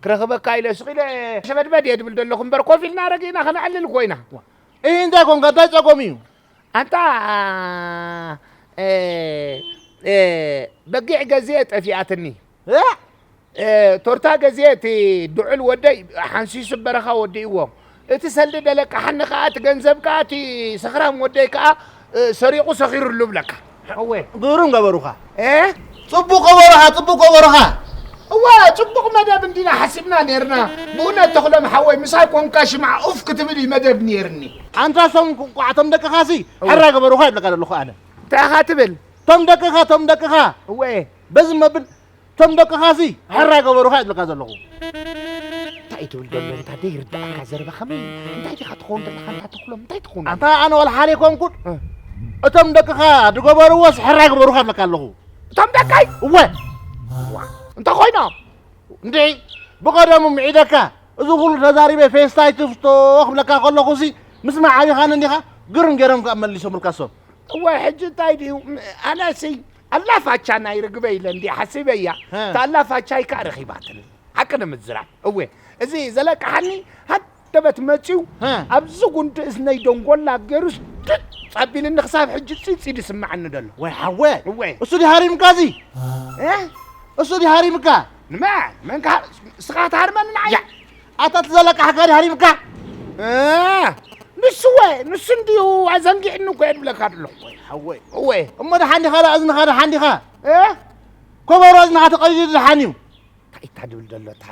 ክረኽበካ ኢለ ስቕ ኢለ ሸበድበድ እየ ድብል ደለኹ እምበር ኮፍ ኢልና ረጊእና ከነዕልል እኮ ኢና። እህ፣ እንታይ ኮንካ? እንታይ ጸገም እዩ? ኣንታ፣ እ፣ እ፣ በጊዕ ገዜ ጠፊኣትኒ። እ? እ፣ ቶርታ ገዜ እቲ ድዑል ወደይ ሓንሲሱ በረኻ ወዲእዎ። እቲ ሰልዲ ደለቃሓኒ ከኣ፣ እቲ ገንዘብ ከኣ፣ እቲ ሰኽራም ወደይ ከኣ፣ እ፣ ሰሪቑ ሰኺሩሉ ብለካ። እወ። ግሩም ገበሩኻ። እ? ጽቡቕ ገበሩኻ፣ ጽቡቕ ገበሩኻ። እወ፣ ጽቡቕ መደብ እንዲና ሓሲብና ኔርና። ብእውነት ተኽሎም ሓወይ፣ ምሳይ ኮንካ ሽምዓ ኡፍ ክትብል እዩ መደብ ኔርኒ። ኣንታ ሰም ቁንቋዕ፣ ቶም ደቅኻሲ እወ። ሕራይ ገበሩኻ ይብለካ ዘለኹ ኣነ። እንታይ ኢኻ ትብል? ቶም ደቅኻ፣ ቶም ደቅኻ። እወ። በዚ መብል፣ ቶም ደቅኻሲ ሕራይ ገበሩኻ ይብለካ ዘለኹ። እንታይ ትብል ዘሎ? እንታይ ደይርድኣካ ዘረባ ከመይ? እንታይ ዲኻ ትኸውን ዘለኻ? እንታይ ተኽሎም? እንታይ ትኸውን? ኣንታ ኣነ ወላ ሓደ ኣይኮንኩን። እ። እቶም ደቅኻ ዝገበርዎስ ሕራይ ግበሩኻ እብለካ ኣለኹ። እቶም ደቀይ? እወ። ዋ፣ እንተ ኮይኖም? እንድዒ፣ ብቐደሙ ምዒደካ፣ እዚ ኩሉ ተዛሪበ ፌስታይ ትፍቶ ክብለካ ከለኹሲ፣ ምስ መዓቢኻኒ እንዲኻ፣ ግርም ገይሮም ከኣ መሊሶምልካ እሶም። እወ፣ ሕጂ እንታይ ድዩ? ም-፣ ኣነሲ ኣላፋቻ ናይ ርግበ ኢለ እንዲ ሓሲበያ። ሀ። እታ ኣላፋቻይ ከኣ ረኺባትኒ። ሓቂ ንምዝራብ። እወ፣ እዚ ዘለቅሓኒ ሃደበት መጺኡ፣ ሀ። ኣብዚ ጉንዲ እዝነይ ደንጎላ ገይሩስ ድጥ ኣቢልኒ ክሳብ ሕጂ ጺጺ ድስምዓኒ ደሎ። ወይ ሓወ። እወ። እሱ ድዩ ሃሪምካ እዚ? እ? እሱ ድዩ ሃሪምካ? ንመን? መን ከ-፣ እስኻ ትሃርመኒ ንዓይ? ያ፣ ኣታ እቲ ዘለቅሓካ ድዩ ሃሪምካ? እ፣ ንሱ ወ፣ ንሱ እንድዩ ኣዘንጊዕኒ እኮ እየ ድብለካ ኣለኹ። ወይ ሓወይ። እወ። እሞ ደሓን ዲኻ? እዝንኻ ደሓን ዲኻ? እ? ኮበሮ እዝንኻ ተቐዲዱ ደሓን እዩ። እንታይ እታ ድብል ዘሎ እታ?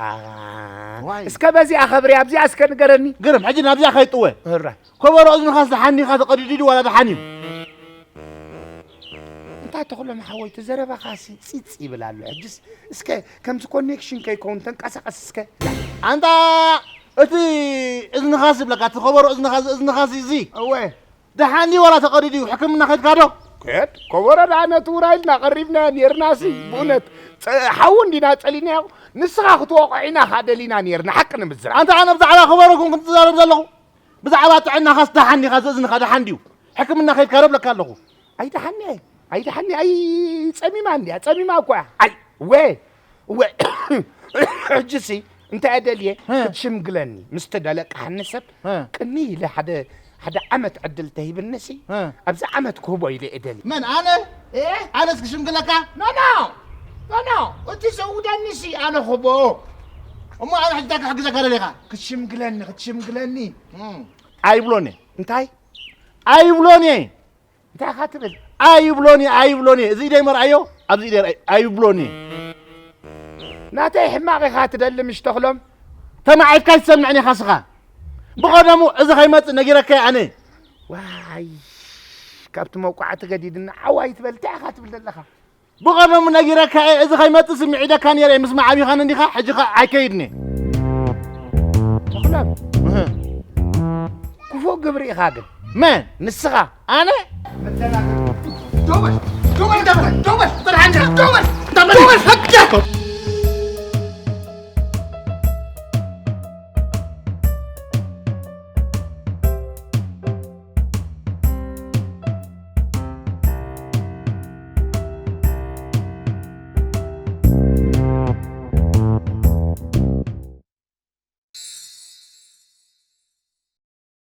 ዋይ። እስከ በዚኣ ኸብሪ ኣብዚኣ እስከ ንገረኒ። ግርም፣ ሕጂ ናብዚኣ ከይጥወ። እራ። ኮበሮ እዝንኻስ ደሓን ዲኻ ተቐዲዱ ድዩ ዋላ ደሓን እዩ? እንታይ ተኽሎም ሓወይ፣ እቲ ዘረባኻሲ ጺጽ ይብል ኣሎ። ሕጅስ እስከ ከምዚ ኮኔክሽን ከይከውን ተንቀሳቐስ እስከ። ኣንታ እቲ እዝንኻስ ይብለካ፣ እቲ ኮበሮ እዝንኻ፣ እዚ እዝንኻስ እዚ። እወ። ደሓን ድዩ ዋላ ተቐዲዱ እዩ? ሕክምና ከድካ ዶ? ከድ፣ ኮበሮ ደኣ ነቲ ውራይ ኢልና ቀሪብናዮ ኔርናሲ፣ ብእውነት። ጸ-፣ ሓዊ እንዲና ጸሊናዮ፣ ንስኻ ክትወቕዖ ኢና ኸኣ ደሊና ኔርና፣ ሓቂ ንምዝራብ። ኣንታ ኣነ ብዛዕባ ኮበሮ ኩን ክንትዛረብ ዘለኹ፣ ብዛዕባ ጥዕናኻስ ደሓን ዲኻ? እዚ እዝንኻ ደሓን ድዩ? ሕክምና ከድካ ዶ ብለካ ኣለኹ። ኣይደሓኒ፣ ኣይደሓኒ፣ ኣይ ጸሚማ እንድያ፣ ጸሚማ እኮ እያ። ኣይ፣ ወ፣ ወ፣ ሕጅሲ እንታይ እየ ደልየ? እ። ክትሽምግለኒ ምስቲ ደለቅሓኒ ሰብ እ። ቅኒ ኢለ ሓደ፣ ሓደ ዓመት ዕድል ተሂብንሲ እ። ኣብዚ ዓመት ክህቦ ኢለ እየ ደልየ። መን ኣነ? እ? ኣነስ ክሽምግለካ? ኖ፣ ኖ፣ ኖ፣ ኖ፣ እቲ ዘውደኒሲ ኣነ ክህቦ። እሞ ኣነ ሕጅታካ ክሕግዘካ ደሊኻ? ክትሽምግለኒ፣ ክትሽምግለኒ። እም። ኣይብሎን እየ። እንታይ? ኣይብሎን እየ። እንታይ ኢኻ ትብል? ኣይብሎን እየ፣ ኣይብሎን እየ። እዚ ኢደይ መርኣዮ፣ ኣብዚ ኢደይ ርኣይ-፣ ኣይብሎን እየ። ናተይ ሕማቕ ኢኻ ትደሊ ምሽ ተኽሎም? ተማዒትካ ኣይትሰምዕን ኢኻ ስኻ። ብቐደሙ እዚ ከይመጽእ ነጊረካ እየ ኣነ። ዋይ፣ ካብቲ መውቃዕቲ ገዲድና ዓው ኣይትበል፣ እንታይ ኢኻ ትብል ዘለኻ? ብቐደሙ ነጊረካ እየ፣ እዚ ከይመጽእ ስምዒደካ ነይረ እየ፣ ምስ መዓቢኻኒ እንዲኻ፣ ሕጂ ኸኣ ኣይከይድን እየ። ተኽሎም፣ እህ። ክፉእ ግብሪ ኢኻ ግን። መን? ንስኻ። ኣነ? መደናገር። ደው በል፣ ደው በል፣ ደው በል፣ ደው በል፣ ደው በል፣ ደው በል፣ ደው በል፣ ደው በል፣ ደው በል፣ ደው በል።